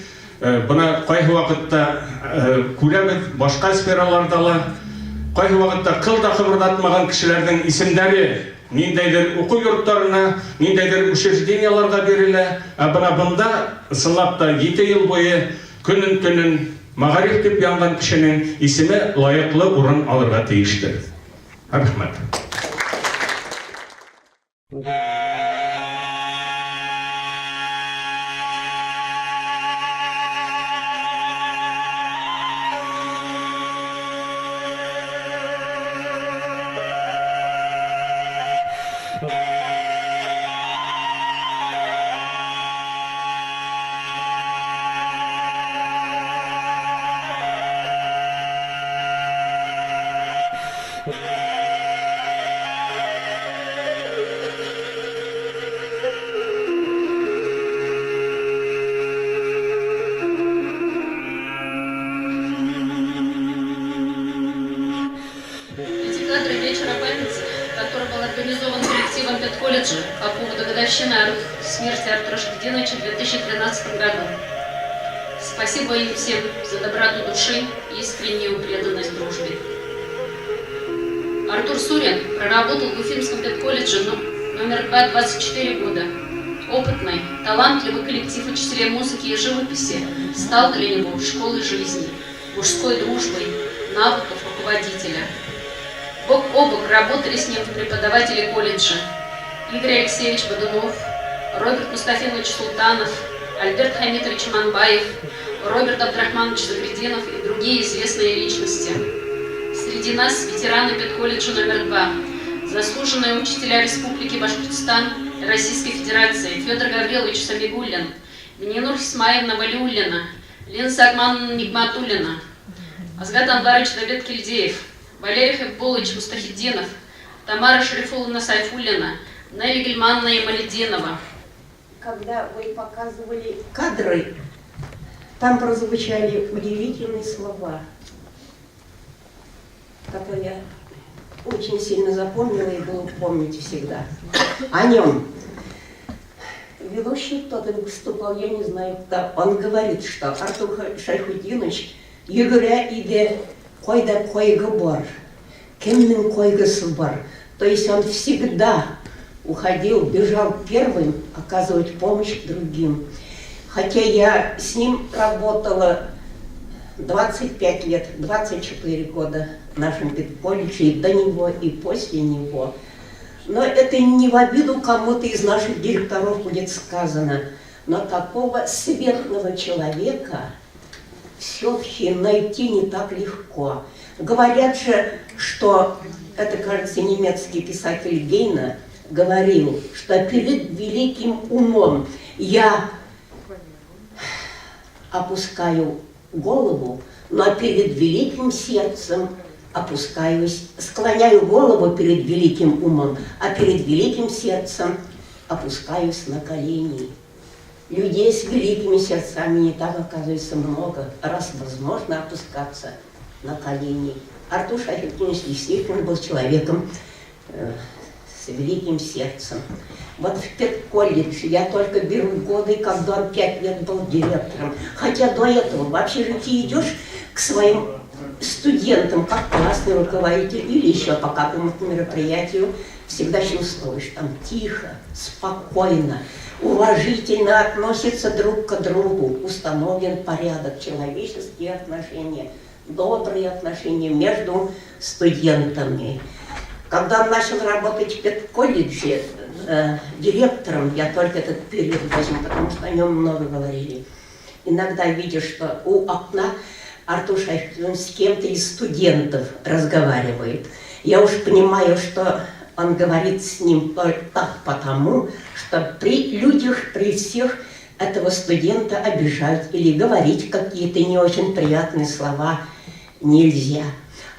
бына ҡайһы ваҡытта күрәбеҙ башҡа сфераларҙа ла, ҡайһы ваҡытта ҡыл да ҡыбырҙатмаған кешеләрҙең исемдәре ниндәйҙер уҡыу йорттарына, ниндәйҙер учреждениеларға бирелә. Ә бына бында ысынлап та 7 йыл буйы көнөн-төнөн мәғариф тип янған кешенең исеме лайыҡлы урын алырға тейештер. Рәхмәт. Эти кадры вечера памяти, который был организован коллективом педколледжа по поводу годовщины смерти Артура Шахидиновича в 2013 году. Спасибо им всем за доброту души и искреннюю преданность дружбе. Артур Сурин проработал в Уфимском педколледже номер 2 24 года. Опытный, талантливый коллектив учителей музыки и живописи стал для него школой жизни, мужской дружбой, навыков руководителя. Бок о бок работали с ним преподаватели колледжа Игорь Алексеевич Бодунов, Роберт Мустафинович Султанов, Альберт Хамитович Манбаев, Роберт Абдрахманович Загрединов и другие известные личности. Среди нас ветераны педколледжа номер 2, заслуженные учителя Республики Башкортостан и Российской Федерации Федор Гаврилович Самигуллин, Мининур Исмаевна Валиуллина, Лена Сагмановна Нигматуллина, Азгат Анварович Давлеткильдеев, Валерий Хабибуллович Мустахиддинов, Тамара Шарифулловна Сайфуллина, Нелли Гельмановна Ямалетдинова. Когда вы показывали кадры, там прозвучали удивительные слова, которые я очень сильно запомнила и буду помнить всегда. О нем. Ведущий кто-то выступал, я не знаю кто. Он говорит, что Артур Шайхутдинович йүгерә иде ҡайҙа ҡайғы бар, кемдең ҡайғыһы бар. То есть он всегда уходил, бежал первым оказывать помощь другим. Хотя я с ним работала 25 лет, 24 года в нашем педколледже, и до него, и после него. Но это не в обиду кому-то из наших директоров будет сказано, но такого светлого человека все-таки найти не так легко. Говорят же, что, это, кажется, немецкий писатель Гейне говорил, что перед великим умом я опускаю голову, но перед великим сердцем опускаюсь, склоняю голову перед великим умом, а перед великим сердцем опускаюсь на колени. Людей с великими сердцами не так, оказывается, много, раз возможно опускаться на колени. Артур Шайхутдинович действительно был человеком с великим сердцем. Вот в педколледже я только беру годы, когда он 5 лет был директором. Хотя до этого в общежитие идешь к своим студентам, как классный руководитель или еще по какому-то мероприятию, всегда чувствуешь, там тихо, спокойно, уважительно относятся друг к другу, установлен порядок, человеческие отношения, добрые отношения между студентами. Когда он начал работать в педколледже директором, я только этот период возьму, потому что о нем много говорили. Иногда видишь, что у окна Артур Шайхутдин с кем-то из студентов разговаривает. Я уж понимаю, что он говорит с ним так потому, что при людях, при всех этого студента обижать или говорить какие-то не очень приятные слова нельзя.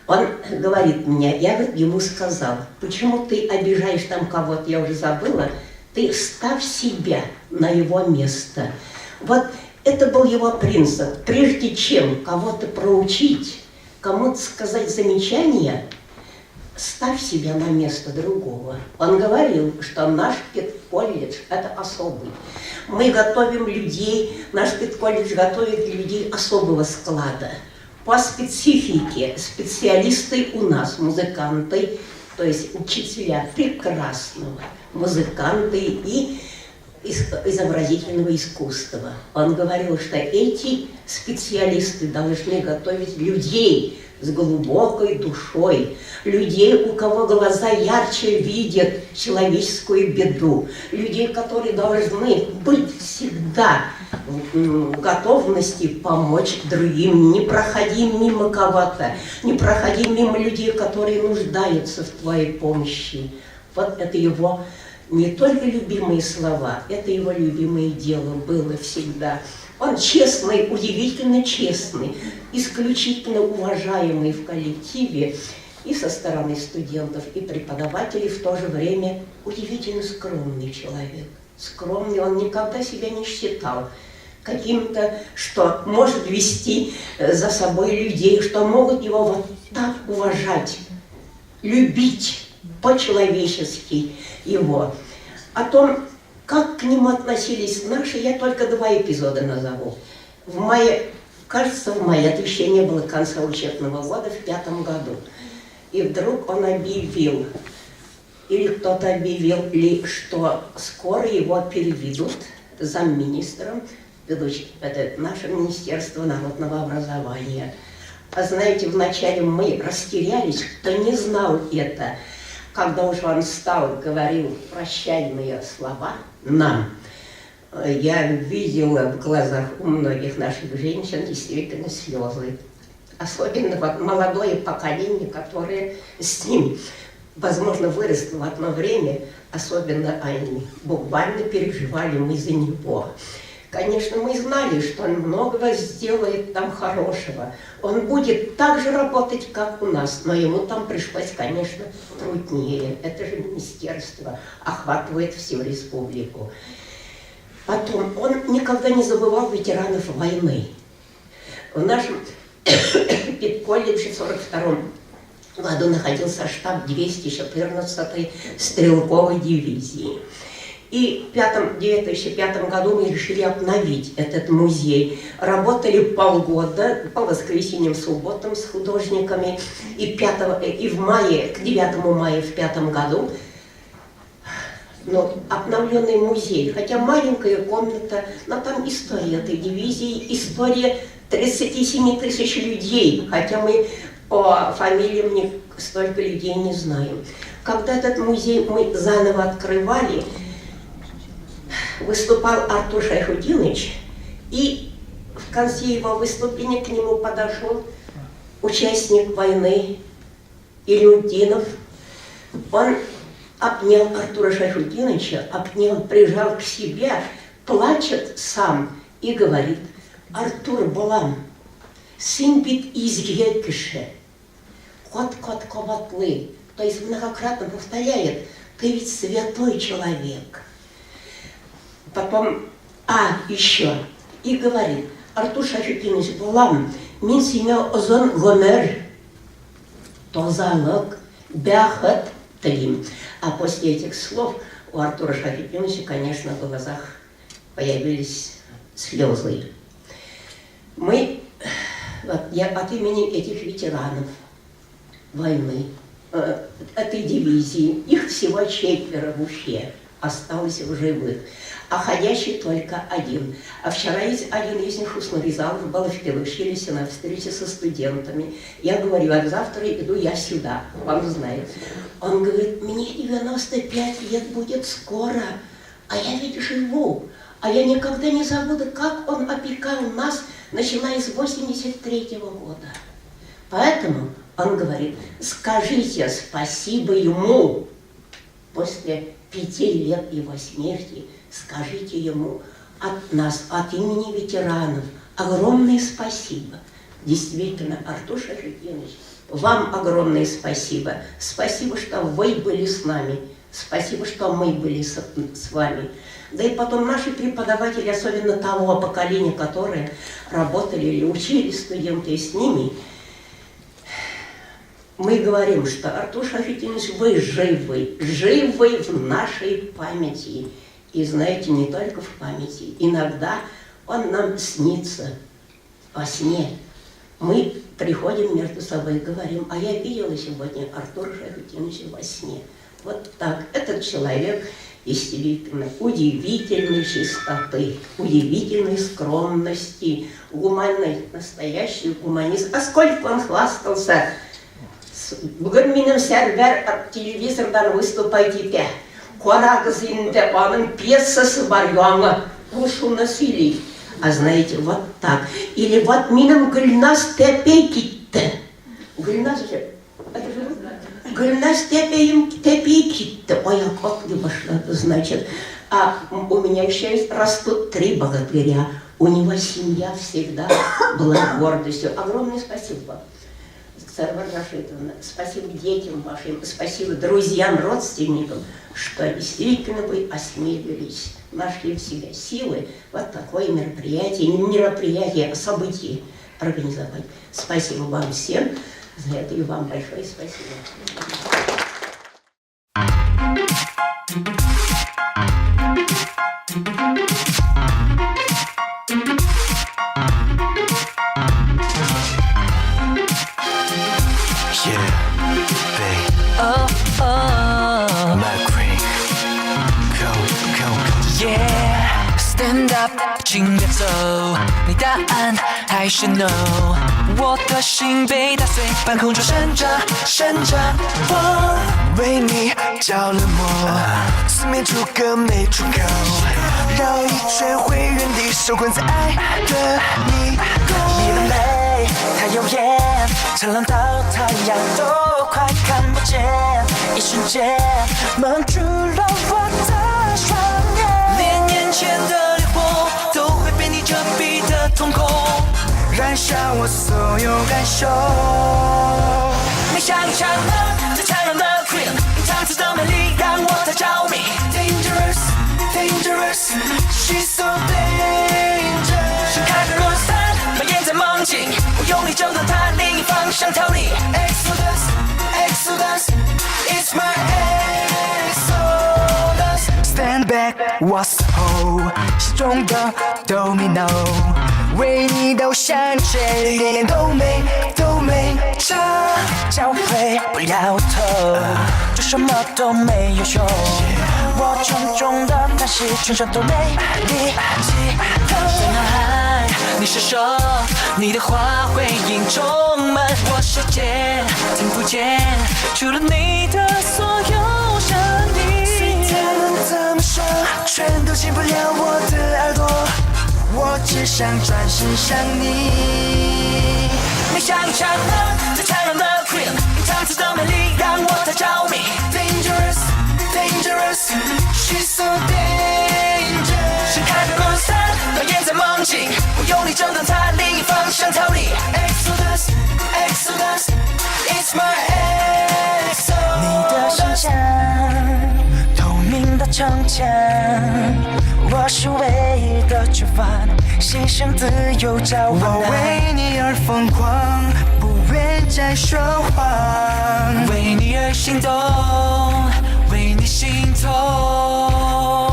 Он говорит мне, я, говорит, ему сказал, почему ты обижаешь там кого-то, я уже забыла, ты ставь себя на его место. Вот это был его принцип. Прежде чем кого-то проучить, кому-то сказать замечание, ставь себя на место другого. Он говорил, что наш педколледж – это особый. Мы готовим людей, наш педколледж готовит людей особого склада. По специфике специалисты у нас, музыканты, то есть учителя прекрасного, музыканты и изобразительного искусства. Он говорил, что эти специалисты должны готовить людей с глубокой душой, людей, у кого глаза ярче видят человеческую беду, людей, которые должны быть всегда в готовности помочь другим, не проходи мимо кого-то, не проходи мимо людей, которые нуждаются в твоей помощи. Вот это его не только любимые слова, это его любимое дело было всегда. Он честный, удивительно честный, исключительно уважаемый в коллективе и со стороны студентов, и преподавателей, в то же время удивительно скромный человек. Скромный, он никогда себя не считал каким-то, что может вести за собой людей, что могут его вот так уважать, любить по-человечески его. О том, как к нему относились наши, я только два эпизода назову. В мае, кажется, в мае, это еще не было конца учебного года, в 5-м году. И вдруг он объявил, или кто-то объявил, ли, что скоро его переведут замминистром, это наше Министерство народного образования. А знаете, вначале мы растерялись, кто не знал это. Когда уж он стал, говорил прощальные слова нам, я видела в глазах у многих наших женщин действительно слезы. Особенно вот молодое поколение, которое с ним, возможно, выросло в одно время, особенно они буквально переживали мы за него. Конечно, мы знали, что он многого сделает там хорошего. Он будет так же работать, как у нас, но ему там пришлось, конечно, труднее. Это же министерство охватывает всю республику. Потом, он никогда не забывал ветеранов войны. В нашем педколледже в 1942 году находился штаб 214-й стрелковой дивизии. И в 2005 году мы решили обновить этот музей. Работали полгода по воскресеньям, субботам с художниками. И в мае, к 9 мая в 5 году, но обновленный музей, хотя маленькая комната, но там история этой дивизии, история 37 тысяч людей, хотя мы по фамилиям столько людей не знаем. Когда этот музей мы заново открывали, выступал Артур Шайхутдинович, и в конце его выступления к нему подошел участник войны Илюдинов. Он обнял Артура Шайхутдиновича, обнял, прижал к себе, плачет сам и говорит: Артур балам, һин бит изге кеше, ҡат-ҡат ҡабатлай, то есть многократно повторяет, ты ведь святой человек. Потом, еще, и говорит: Артур Шайхутдинович, балам, мин һиңә оҙон ғүмер, таҙалыҡ, бәхет теләйем. А после этих слов у Артура Шайхутдиновича, конечно, в глазах появились слезы. Я от имени этих ветеранов войны, этой дивизии, их всего 4 в Уфе. осталось в живых, а ходящий только один. А вчера один из них, Хуснул Ризалов, был в педучилище на встрече со студентами. Я говорю, а завтра иду я сюда, он знает. Он говорит, мне 95 лет будет скоро, а я ведь живу. А я никогда не забуду, как он опекал нас, начиная с 83-го года. Поэтому он говорит, скажите спасибо ему после 5 лет его смерти, скажите ему от нас, от имени ветеранов, огромное спасибо. Действительно, Артур Шахридинович, вам огромное спасибо. Спасибо, что вы были с нами. Спасибо, что мы были с вами. Да и потом наши преподаватели, особенно того поколения, которые работали или учили студенты с ними, мы говорим, что Артур Шахридинович, вы живы, живы в нашей памяти. И знаете, не только в памяти. Иногда он нам снится во сне. Мы приходим между собой и говорим, а я видела сегодня Артура Шахридиновича во сне. Вот так. Этот человек действительно удивительной чистоты, удивительной скромности, гуманной, настоящий гуманист. А сколько он хвастался! Бөгөн минең Сәрвәр телевизорҙан выступать итә. Ҡарағыҙ инде, уның пьесаһы бар яңы. Ул шуны һөйләй. А знаете, вот так. Или вот минең Гөлназ тәпәй китте. Гөлназ же, это же Гөлназ тәпәйем тәпәй китте. Аяҡ атлай башланы, значит. А у меня еще растут три богатыря. У него семья всегда была гордостью. Огромное спасибо. Сарвар Рашидовна, спасибо детям вашим, спасибо друзьям, родственникам, что действительно вы осмелились, нашли в себе силы вот такое мероприятие, не мероприятие, а событие организовать. Спасибо вам всем за это и вам большое спасибо. Yeah, babe. Oh. My queen. Go, go, go. Yeah, stand up，请别走，你答案还是 no。我的心被打碎，半空中闪着闪着，我为你着了魔，四面楚歌没出口，绕一圈回原地，受困在爱的迷宫。你的美太耀眼，灿烂到太阳都快看不见，一瞬间蒙住了我的双眼，连眼前的烈火都会被你遮蔽的瞳孔，燃烧我所有感受。你像强了，最强的 queen，你藏着的美丽让我太着迷。 Dangerous, dangerous, she's so dangerous。盛开的罗伞，蔓延在梦境，我用力挣脱它，另一方向逃离。 Exodus, Exodus, it's my Exodus。 Stand back，我嘶吼，心中的 domino，为你都向前，一点点都没都没差，交回不了头，做什么都没有用，我重重的叹息，全身都没力气。在脑海，你是说你的话回应充满我世界，听不见除了你的所有声音。随他们怎么说，全都进不了我的耳朵。我只想专心想你。你像强了，最强的 queen，你藏着的美丽让我太着迷。 Dangerous, dangerous, she's so dangerous。盛开的罗伞，蔓延在梦境，我用力挣脱它，另一方向逃离。 Exodus, Exodus, it's my Exodus。你的心墙，透明的城墙，我是唯一的出发，牺牲自由交换。我为你而疯狂，不愿再说谎，为你而心动，为你心痛。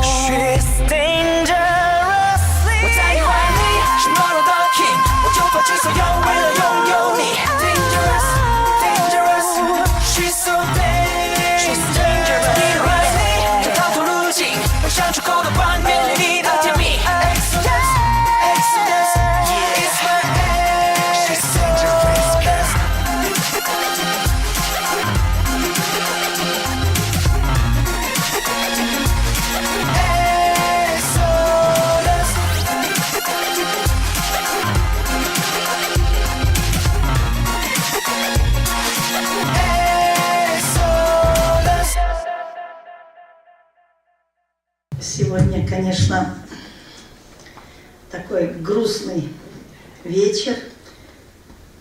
She's dangerous。我在意你是懦弱的 king，我就放弃所有，为了拥有你。 Dangerous, dangerous, she's so dangerous。你就逃脱路径， Сегодня, конечно, такой грустный вечер,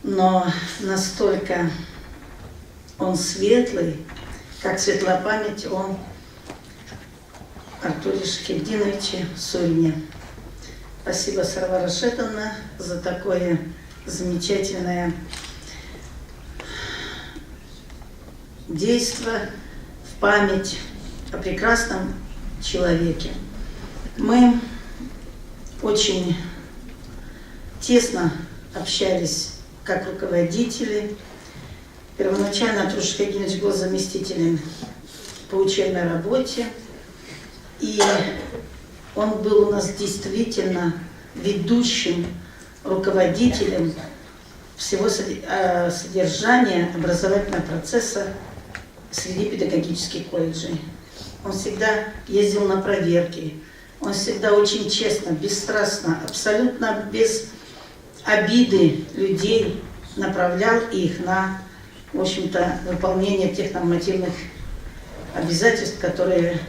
но настолько он светлый, как светла память о Артуре Шахетдиновиче Сурине. Спасибо, Сарвара Рашидовна, за такое замечательное действо в память о прекрасном человеке. Мы очень тесно общались как руководители. Первоначально Артур Шахетдинович был заместителем по учебной работе. И он был у нас действительно ведущим руководителем всего содержания образовательного процесса среди педагогических колледжей. Он всегда ездил на проверки, он всегда очень честно, бесстрастно, абсолютно без обиды людей направлял их на, в общем-то, выполнение тех нормативных обязательств, которые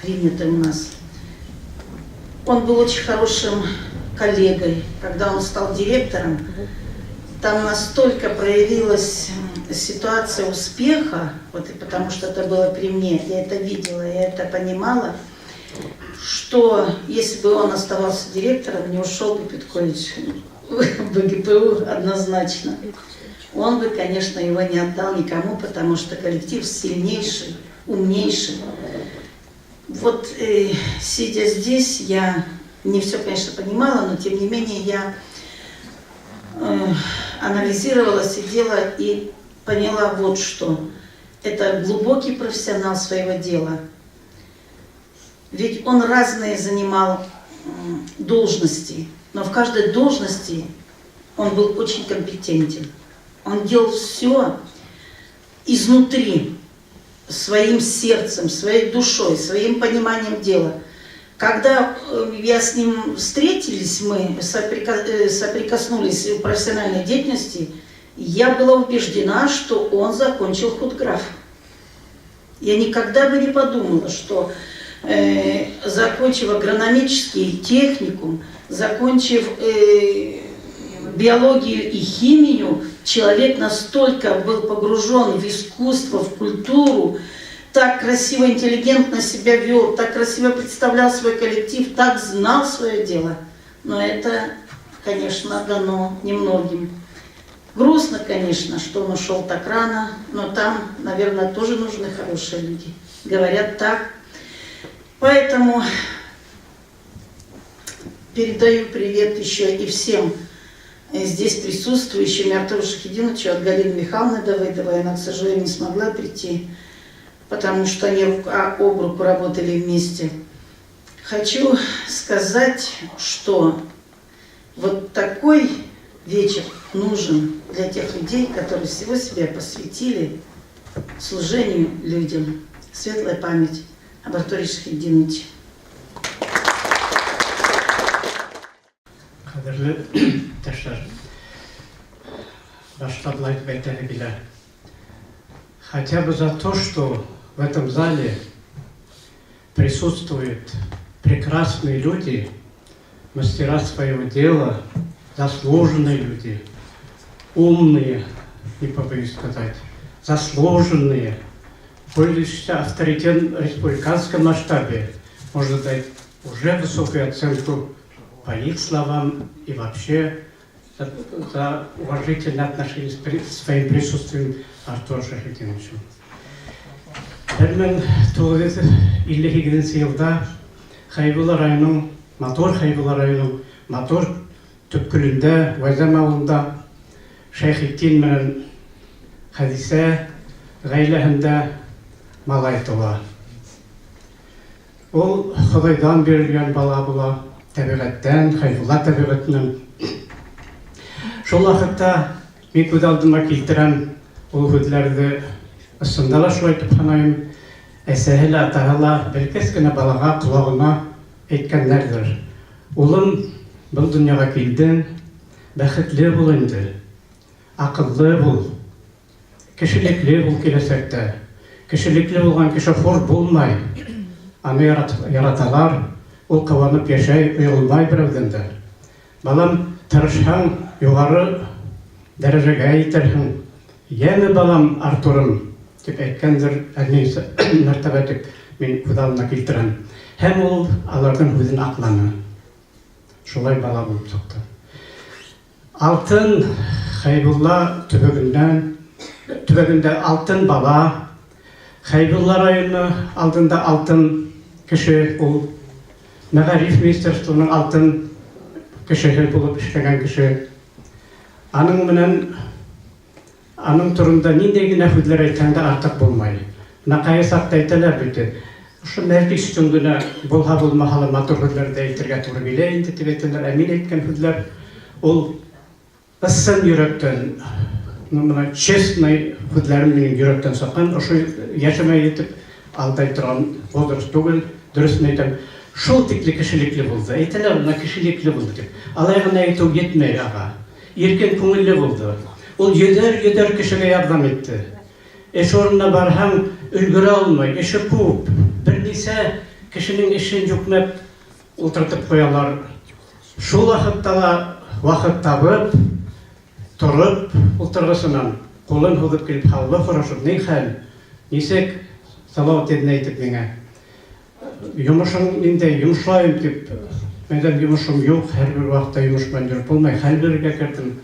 приняты у нас. Он был очень хорошим коллегой. Когда он стал директором, там настолько проявилась ситуация успеха, вот и потому что это было при мне, я это видела, я это понимала, что если бы он оставался директором, не ушел бы педколледж в БГПУ однозначно. Он бы, конечно, его не отдал никому, потому что коллектив сильнейший, умнейший. Вот сидя здесь, я не все, конечно, понимала, но тем не менее я анализировала, сидела и поняла вот что. Это глубокий профессионал своего дела. Ведь он разные занимал должности, но в каждой должности он был очень компетентен. Он делал все изнутри, своим сердцем, своей душой, своим пониманием дела. Когда я с ним встретились, мы соприкоснулись в профессиональной деятельности, я была убеждена, что он закончил худграф. Я никогда бы не подумала, что закончив агрономический техникум, закончив биологию и химию, человек настолько был погружен в искусство, в культуру, так красиво, интеллигентно себя вел, так красиво представлял свой коллектив, так знал свое дело. Но это, конечно, дано немногим. Грустно, конечно, что он ушел так рано, но там, наверное, тоже нужны хорошие люди. Говорят так. Поэтому передаю привет еще и всем здесь присутствующим, Артуру Шахетдиновичу от Галины Михайловны Давыдовой. Она, к сожалению, не смогла прийти, потому что они рука об руку работали вместе. Хочу сказать, что вот такой вечер нужен для тех людей, которые всего себя посвятили служению людям. Светлая память об Артуре Шахетдиновиче. Ҡәҙерле иптәштәр, башта былай тип әйтәһе килә. Хотя бы за то, что в этом зале присутствуют прекрасные люди, мастера своего дела, заслуженные люди, умные, не побоюсь сказать, заслуженные, пользующиеся авторитетом в республиканском масштабе, можно дать уже высокую оценку по их словам и вообще за уважительное отношение с своим присутствием Артуру Шахетдиновичу. 1958 йылда Хәйбулла районының, матур Хәйбулла районының матур төпкөлөндә, Вәзәм ауылында Шәйхетдин менән Хәдисә ғаиләһендә малай тыуа. Ул Хоҙайҙан бирелгән бала була, тәбиғәттән, Хәйбулла тәбиғәтенән. Шул ваҡытта мин күҙ алдыма килтерәм ул һүҙҙәрҙе, ысында ла шулай тип һанайым. Әсәһе лә, атаһы ла бәләкәс кенә балаға ҡолағына әйткәндәрҙер. Улым, был донъяға килдең, бәхетле бул инде, аҡыллы бул, кешелекле бул киләсәктә. Кешелекле булған кеше хур булмай. Аны яраталар, ул ҡыуанып йәшәй, оялмай берәүҙән дә. Балам, тырышһаң, юғары дәрәжәгә етерһең. Йәме, балам, Артурым, дип әйткәндер әллә мәртәбә дип мин күҙ алдына килтерәм. Һәм ул аларҙың һүҙен аҡланы. Шулай бала булып сыҡты. Алтын Хәйбулла төбәгеннән, төбәгендә алтын бала, Хәйбулла районы алдында алтын кеше ул. Мәгариф министерствоның алтын кешеһе булып эшләгән кеше. Аның менән Аның турында ниндәй генә һүҙләр әйтһәң дә артыҡ булмай. Менә кайсы сакта әйтәләр бит, Ошо мәжлес өсөн генә булһа-булмаһа ла матур һүҙләрҙе әйтергә тура килә инде, тип әйтәләр. Ә мин әйткән һүҙләр ул ысын йөрәктән, ну менә честный һүҙләрем минең йөрәктән сыккан. Ошо йәшемә етеп алдай торган возраст түгел, дөресен әйтәм. Шул тикле кешелекле булды. Әйтәләр, менә кешелекле булды дип. Алай гына әйтү етмәй, ага. Иркен күңелле булды. Ул йөзәр-йөзәр кешегә ярдәм итте. Эш урынына барһаң, өлгерә алмый, эше күп. Берничә кешенең эшен йөкләп утыртып куялар. Шул вакытта ла вакыт табып, торып утыргысыннан, кулын һузып килеп һаулык һорашып, ни хәл, ничек, Салават дедне әйтеп миңа. Йомышың ниндәй, йомышлайым дип, мәдәм йомышым юк, һәрбер вакытта йомыш белән йөреп булмый, хәл белергә кердем,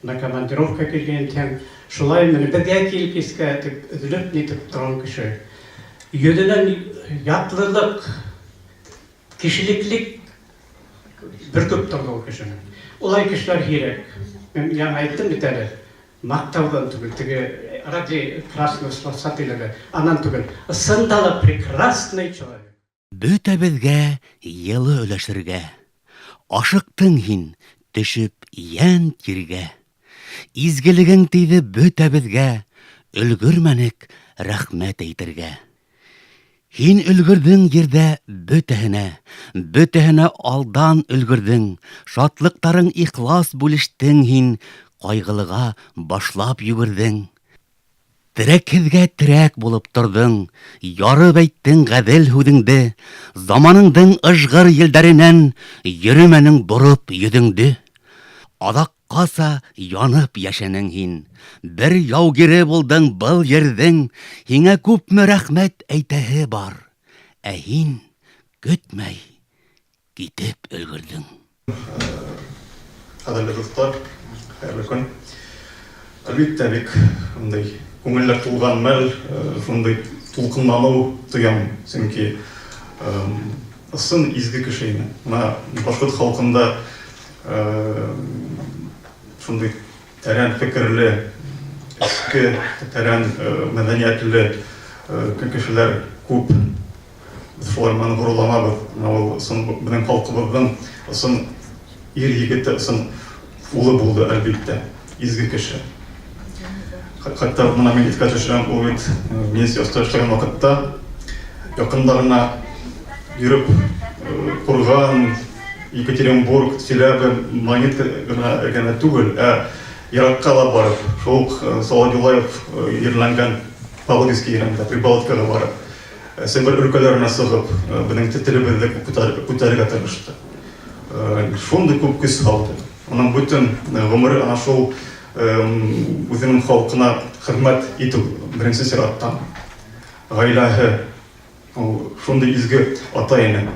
менә командировка килгән икән, шулай менә безгә кил кискә дип өзелеп нитеп торган кеше. Йөзеннән ятлылык, кешелеклек бөркеп торды ул кешенең. Улай кешеләр һирәк. Мин яңа әйттем бит әле, Мактаудан түгел, теге ради красного словца диләр, аннан түгел. Ысында ла прекрасный человек. Бөтәбезгә йылы өләшергә. Ашыктың һин, төшеп йән тиргә. Изгелегең тиде бөтәбезгә, Өлгермәнек рәхмәт әйтергә. Һин өлгердең җирдә бөтәһенә, Бөтәһенә алдан өлгердең, Шатлыктарың ихлас бүлештең һин, Кайгылыга башлап йөгердең. Терәкһезгә терәк булып тордың, Ярып әйттең гадел һүҙеңде, Заманыңдың ыжғыр елдәренән Йөрөмәнең бороп йөҙөңдө. Аҙаҡ Ҡаса янып йәшәнең һин, Бер яугире булдың был ерҙең, Һиңә күпме рәхмәт әйтәһе бар, Ә һин көтмәй китеп өлгөрҙөң. Кадерле дуслар, хәерле көн. Әлбиттә, бик шундый күңелләр тулган мәл, шундый тулкынлану тоям, чөнки ысын изге кеше иде. Менә башкорт халкында Шундый тәрән фикерле, эчке тәрән мәдәниятле кешеләр күп. Без шулар белән горурланабыз. Менә ул ысын безнең халкыбызның ысын ир егете, ысын улы булды, әлбиттә. Изге кеше. Хәтта менә мин искә төшерәм, ул бит министерствода эшләгән вакытта якында гына йөреп Курган, Екатеринбург, Чиләбе, Магнит гына генә түгел, ә еракка ла барып, шул ук Салават Юлаев җирләнгән Павловский җирендә, Прибалтикага барып, Себер өлкәләренә сыгып, безнең телебезне күтәрергә тырышты. Шундый күп көч салды. Аның бөтен гомере ана шул үзенең халкына хезмәт итү, беренче чираттан. Гаиләһе, ул шундый изге ата ине.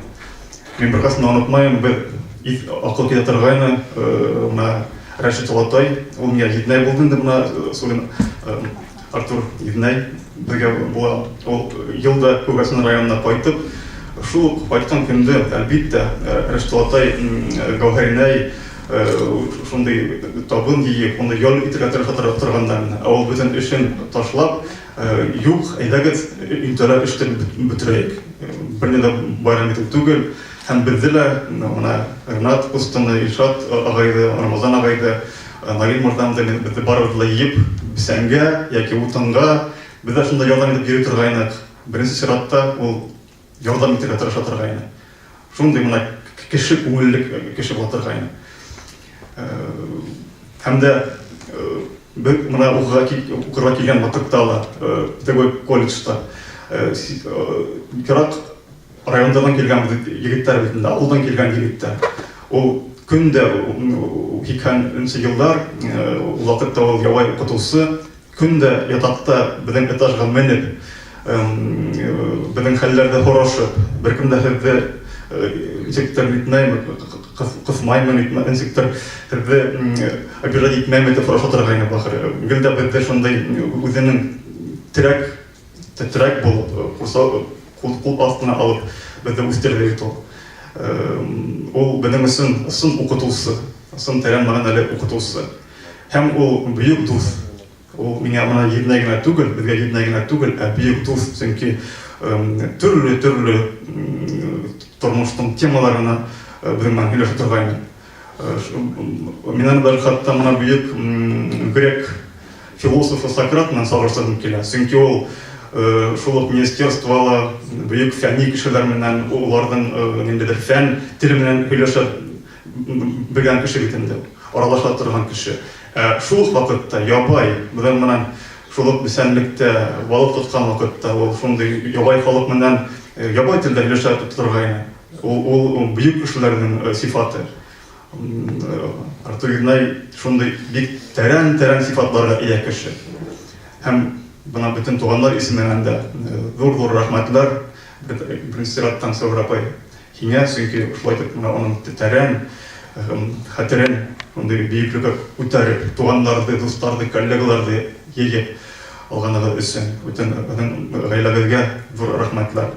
Мин беркайчан да онытмыйм, без ис акыл китә торгайны, менә Рәшит олатай, ул миңа езнәй булды инде менә Сулин Артур езнәй бергә була. Ул ел да Күгәрчен районына кайтып, шул ук кайткан көндә, әлбиттә, Рәшит олатай Гәүһәринәй шундый табын җыеп, аны ял итәргә тырыша торганда, ә ул бөтен эшен ташлап, Юк, әйдәгез, өйдә эшне бетерәек. Берни дә байрам итү түгел. Һәм безне дә, менә Ренат кустыны, Илшат агайды, Рамазан агайды, Наил мырзам да безне барыбызны да җыеп, бесәнгә яки утынга, без дә шунда ярдәм итеп йөри торгайнык. Беренче чиратта ул ярдәм итәргә тырыша торгайны. Шундый менә кеше күңелле кеше була торгайны. Һәм дә без менә укырга укырга килгән вакытта ла педагогик колледжда ерак Райондарҙан килгән егеттәр бит инде, ауылдан килгән егеттәр. Ул көн дә 80 нсе йылдар, ул ваҡытта ул ябай уҡытыусы, көн дә ятаҡта беҙҙең этажға менеп, беҙҙең хәлләрҙе һорашып, бер кем дә һеҙҙе нисектер нитмәйме, ҡыҫмаймы, нисектер һеҙҙе обижать итмәйме тип һораша торғайны бахыр. Гел дә беҙҙе шундай үҙенең терәк булып, ҡул аҫтына алып беҙҙе үҫтерҙе бит ул. Ул беҙҙең өсөн ысын уҡытыусы, ысын тәрән мәғәнәле уҡытыусы. Һәм ул бөйөк дуҫ. Ул миңә бына еҙнәй генә түгел, беҙгә еҙнәй генә түгел, ә бөйөк дуҫ, сөнки төрлө-төрлө тормоштоң темаларына беҙҙең менән һөйләшә торғайны. Мин аны даже хатта бына бөйөк грек философы Сократ менән сағыштырғым килә. Сөнки ул шул уҡ министерствола бөйөк фәнни кешеләр менән, уларҙың ниндәйҙер фән теле менән һөйләшә белгән кеше бит инде, аралаша торған кеше. Ә шул уҡ ваҡытта ябай, беҙҙең менән шул уҡ бесәнлектә балыҡ тотҡан ваҡытта ул шундай ябай халыҡ менән ябай телдә һөйләшә торғайны. Ул бөйөк кешеләрҙең сифаты. Артур Игнай шундай бик тәрән-тәрән сифатларға эйә кеше. Һәм бына бөтөн туғандар исеменән дә ҙур-ҙур рәхмәтләр беренсе сираттан, Сәүрә апай, һиңә, сөнки шулай итеп бына уның тәрән хәтерен шундай бөйөклөккә күтәреп, туғандарҙы, дуҫтарҙы, коллегаларҙы йыйып алғанығыҙ өсөн бөтөн беҙҙең ғаиләбеҙгә ҙур рәхмәтләр.